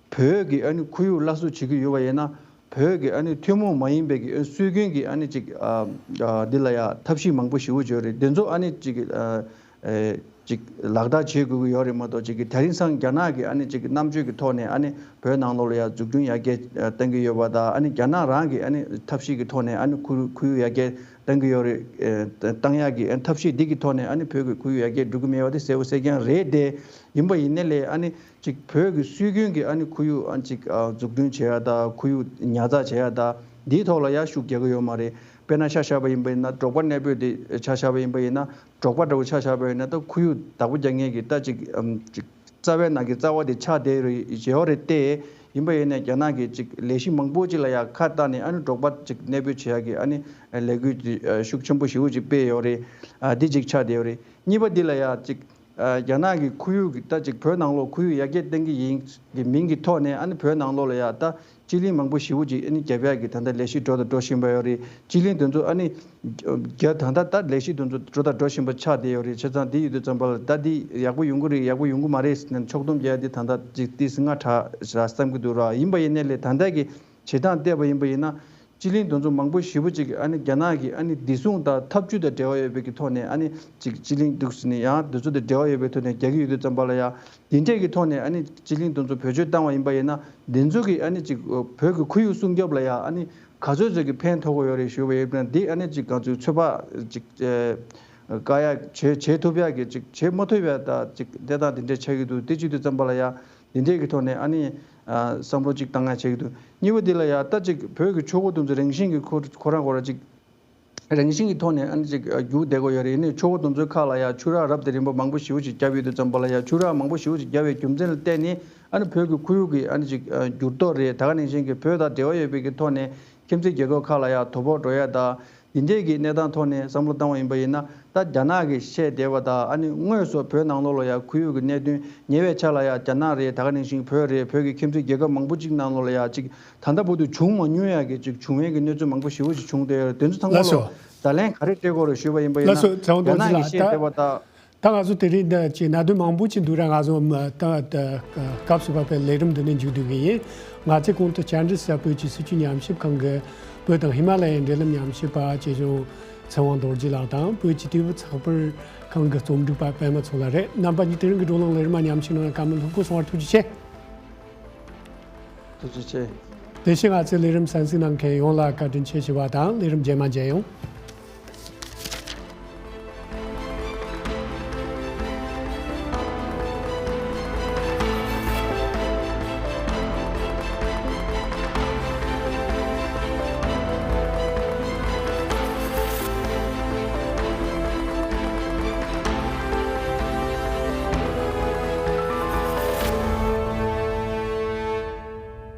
བོད་ཀྱི་ཨ་ནི་ཁོར་ཡུག་སླར་གསོ་བྱེད་ཀྱི་ཡོད་པ་ཡིན་ན། བོད་ཀྱི་ཨ་ནི་ཐུན་མོང་མ་ཡིན་པའི་གི་ཨ་སྲོལ་རྒྱུན་གྱི་ཨ་ནི་ཅིག་ཨ་ཨ་འདི་ལ་ཡང་ཐབས་ཤེས་མང་པོ་ཞེ་པོ་ཅིག་ཡོད་རེད། དེ་ཚོ་ཨ་ནི་ཅིག་ཨ་ཨེ་ཅིག་ལག་བསྟར་བྱེད་དགོས་ཀྱི་ཡོད་རེད་མ་གཏོགས། ཅིག་གི་དེ་རིང་སང་རྒྱ་ནག་གི་ཨ་ནི་ཅིག་རྣམ་དཔྱོད་ཀྱི་ཐོག་ནས་ཨ་ནི་བོད་ནང་ལོགས་ལ་ཡང་འཛུགས་སྐྲུན་ཡར་རྒྱས་ཨ་གཏང་གི་ཡོད་པ་དང་། ཨ་ནི་རྒྱ་ནག་རང་གི་ཨ་ནི་ཐབས་ཤེས་ཀྱི་ཐོག་ནས་ཨ་ནི་ཁོར་ཁོར་ཡུག་ཡར་རྒྱས་གཏང་གི་ཡོད་རེད། ཨེ་གཏང་ཡག་གི་ཨ་ནི་ཐབས་ཤེས་འདི་གི་ཐོག་ནས་ཨ་ནི་བོད་ཀྱི་ཁོར་ཡུག་ཡར་རྒྱས་འགྲོ་གི་མེད་པ་དེ་གསལ་པོ་གསལ་རྐྱང་རེད། དེ་ཡིན་པ་ཡིན་ནའི་ལས་ཨ་ནི་ཅིག་བོད་ཀྱི་སྲོལ་རྒྱུན་གྱི་ཨ་ནི་ཁོར་ཡུག་ཨ་ཅིག་ཨ་འཛུགས་སྐྲུན་བྱེད་ཡ་དང་། ཁོར་ཡུག་ཉར་ཚགས་བྱེད་ཡ་དང་། འདིའི་ཐོག་ལ་ཡང་ཤུགས་རྒྱག་གི་ཡོད་མ་རེད། དཔེར་ན་ཆ་བཞག་པ་ཡིན་པ་ཡིན་ན། འབྲོག་པ་གནས་སྤོས་དེ་ཆ་བཞག་པ་ཡིན་པ་ཡིན་ན། འབྲོག་པ་འདྲ་བོ་ཆ་བཞག་པ་ཡིན་ན། ད་ཁོར་ཡུག་བདག་པོ་རྒྱག་མཁན་གྱི་ད་ཅིག་ཨམ་ཅིག་རྩ་བའི་ནང་གི་རྩ་བ་དེ་ཆགས་བསྡད་རེད་ཡོད་རེད་དེ། ཡིན་པ་ཡིན་ནའི་རྒྱ་ནག་གིས་ཅིག་ལས་གཞི་མང་པོ་ཅིག་ལ་ཡང་ཁ་བཏགས་ནས་ཨ་ནི་འབྲོག་པ་ཅིག་གནས་སྤོས་བྱེད་ཡ་གི་ཨ་ནི་ལས་འགུལ་དེ་ཤུགས་ཆེན་པོ་ཞེ་པོ་ཅིག་སྤེལ་ཡོད་རེད། ཨ་འདི་ཅིག་ཆགས་བསྡད་ཡོད་རེད། གཉིས་པ་འདི་ལ་ཡང་ཅིག་ཨ་རྒྱ་ནག་གི་ཁོར་ཡུག་གི་ད་ཅིག་བོད་ནང་ལོགས་ཁོར་ཡུག་ཡར་རྒྱས་གཏང་གི་ཡིན་གི་མིང་གི་ཐོག་ནས་ཨ་ནི་བོད་ནང་ལོགས་ལ་ཡང་ད་སྤྱི་གླིང་མང་པོ་ཞེ་པོ་ཅིག་ཨ་ནི་རྒྱབ་ཡག་གི་ད་ལྟ་ལས་གཞི་འགྲོ་དང་འགྲོ་བཞིན་པ་ཡོད་རེད། སྤྱི་གླིང་དེ་ཚོ་ཨ་ནི་རྒྱ་ད་ལྟ་ད་ལས་གཞི་དེ་ཚོ་འགྲོ་དང་འགྲོ་བཞིན་པ་ཆགས་བསྡད་ཡོད་རེད། བྱས་ཙང་དེ་ཡོད་དུས་ཙམ་པ་ལ་ད་འདི་ཡག་པོ་ཡོང་གི་རེད་ཡག་པོ་ཡོང་གི་མ་རེད་ཟེར་ནས་ཕྱོགས་བསྡོམས་རྒྱག་ཡ་དེ་ད་ལྟ་ཅིག་ཏོག་ཙམ་སྔ་དྲགས་ར་བསམ་གྱི་འདུག་ར། ཡིན་པ་ཡིན་ནའི་ལས་ད་ལྟ་གི་བྱེད་སྟངས་བལྟས་པ་ཡིན་པ་ཡིན་ན། སྤྱི་གླིང་དེ་ཚོ་མང་པོ་ཞེ་པོ་ཅིག་ཨ་ནི་རྒྱ་ནག་གི་ཨ་ནི་བདེ་སྲུང་དང་འཐབ་ཇུས་དང་འབྲེལ་བ་ཡོད་པའི་གི་ཐོག་ནས་ཨ་ནི་ཅིག་སྤྱི་གླིང་འདུག་ཟེར་ནས་ཡང་དེ་ཚོ་དང་འབྲེལ་བ་ཡོད་པའི་ཐོག་ནས་རྒྱག་གི་ཡོད་དུས་ཙམ་པ་ལ་ཡང་དེ་འདྲས་ཀྱི་ཐོག་ནས་ཨ་ནི་སྤྱི་གླིང་དེ་ཚོ་བེད་སྤྱོད་བཏང་བ་ཡིན་པ་ཡིན་ན། དེ་ཚོ་གི་ཨ་ནི་ཅིག་བོད་ཀྱི་ཁོར་ཡུག་སྲུང་སྐྱོབ་ལ་ཡང་ཨ་ནི་ག་ཚོད་ཅིག་གི་ཕན་ཐོགས་ཀྱི་ཡོད་རེད་ཞུས་པ་ཡིན་ན། འདི་ཨ་ནི་ཅིག་ག་ཚོད་ཚོད་དཔག་ཅིག་ཨེ་བཀག་ཡ་བྱེད་བྱེད་ཐུབ་ཡ་གི་ཅིག་བྱེད་མ་ཐུབ་ཡ་ད་ཅིག་གནས་སྟངས་དེ་འདྲས་ཆགས་ཀྱི་འདུག་དེ་བྱེད་དུས་ཙམ་པ་ལ་ཡང་དེ་འདྲས་ཀྱི་ཐོག་ནས་ཨ་ནི་ཨ་བསམ་བློ་ཅིག་བཏང་ཡ་བྱེད་ཀྱི་འདུག་གཉིས་པ་འདི་ལ་ཡང་ད་ཅིག་བོད་ཀྱི་ཆོས་འཁོར་དེ་ཚོ་རང་བཞིན་གྱི་ཁོ་ཁོ་རང་ཁོ་རང་ཅིག་རང་བཞིན་གྱི་ཐོག་ནས་ཨ་ནི་ཅིག་རྒྱུག་བསྡད་དགོས་ཡོད་རེད། ཨ་ནི་ཆོས་འཁོར་དེ་ཚོའི་ཁག་ལ་ཡང་ཆུ་རགས་རབ་དང་རིམ་པ་མང་པོ་ཞེ་པོ་ཅིག་བརྒྱབ་ཡོད་དུས་ཙམ་པ་ལ་ཡང་། ཆུ་རགས་མང་པོ་ཞེ་པོ་ཅིག་བརྒྱབ་པའི་རྒྱུ་མཚན་ལ་བརྟེན་ནས་ཨ་ནི་བོད་ཀྱི་ཁོར་ཡུག་གི་ཨ་ནི་ཅིག་འགྱུར་ལྡོག་རེད། ད་ག་ནང་བཞིན་གྱི་བོད་དང་འབྲེལ་བ་ཡོད་པའི་གི་ཐོག་ནས་ཁྱིམ་མཚེས་རྒྱལ་ཁབ་ཁག་ལ་ཡང་དོ་ཕོག་འགྲོ་ཡ་དང་། འདི་འདྲས་ཀྱི་གནས་སྟངས་ཐོག་ནས་བསམ་བློ་བཏང་བ་ཡིན་པ་ཡིན་ན། ད་རྒྱ་ནག་གིས་བཤད་བསྡད་པ་དང་། ཨ་ནི་དངོས་སུ་བོད་ནང་ལོགས་ལ་ཡང་ཁོར་ཡུག་གི་གནད་དོན་ཉེ་བའི་ཆར་ལ་ཡང་རྒྱ་ནག་རེད། ད་ག་ནང་བཞིན་བོད་རེད། བོད་ཀྱི་ཁྱིམ་མཚེས་རྒྱལ་ཁབ་མང་པོ་ཅིག་ནང་ལོགས་ལ་ཡང་ཅིག་ད་ལྟ་བར་དུ་བྱུང་མ་མྱོང་ཡ་གི་ཅིག་བྱུང་བའི་གི་གནས་ཚུལ་མང་པོ་ཞེ་པོ་ཅིག་བྱུང་བསྡད་ཡོད་རེད། དེ་ཚོ་ཚང་མ་ལགས་ལ་སོ། བརྡ་ལན་ག་རེ་སྤྲད་དགོས་རེད་ཞུས་པ་ཡིན་པ་ཡིན་ལགས་སོ། ན། ཚེ་དབང་རྒྱ་རྡོ་རྗེ་ནག་གིས་ལགས། བཤད་ད་བསྡད་པ་དང་། ད་ང་ཚོ་དེ་རིང་འདི་ཅིག་གནད་དོན་མང་པོ་ཅིག་འདུག་ར། ང་ཚོ་མ་ད་ད་སྐབས་སུ་བབས་པའི་ལས་རིམ་འདི་ནས་མཇུག་བསྡུ་གི་ཡིན། ང་ཚོས་གོང་དུ་བཅར་འདྲི་ཞུས་བོད་ཀྱི་སྲིད་བྱུས་ཉམས་ཞིབ་ཁང་གི་བོད་དང་ཧི་མ་ལ་ཡའི་འབྲེལ་ལམ་ཉམས་ཞིབ་པ་ཆེད་བཞུགས་ཚེ་དབང་རྡོ་རྗེ་ལགས་དང་། བོད་ཀྱི་དུས་བབ་ཚགས་པར་ཁང་གི་རྩོམ་སྒྲིག་པ་པད་མ་མཚོ་ལགས་རེད། རྣམ་པ་གཉིས་དེ་རིང་གི་བགྲོ་གླེང་ལས་རིམ་མ་ཉམས་ཞིབ་གནང་བར་བཀའ་མོལ་ལྷུག་པོ་གསུང་བར་ཐུགས་རྗེ་ཆེ། ཐུགས་རྗེ་ཆེ། དེ་བཞིན་ང་ཚོའི་ལས་རིམ་གསན་གཟིགས་གནང་མཁན་ཡོངས་ལ་བཀའ་དྲིན་ཆེ་ཞུ་བ་དང་། ལས་རིམ་རྗེས་མ་མཇལ་ཡོང་།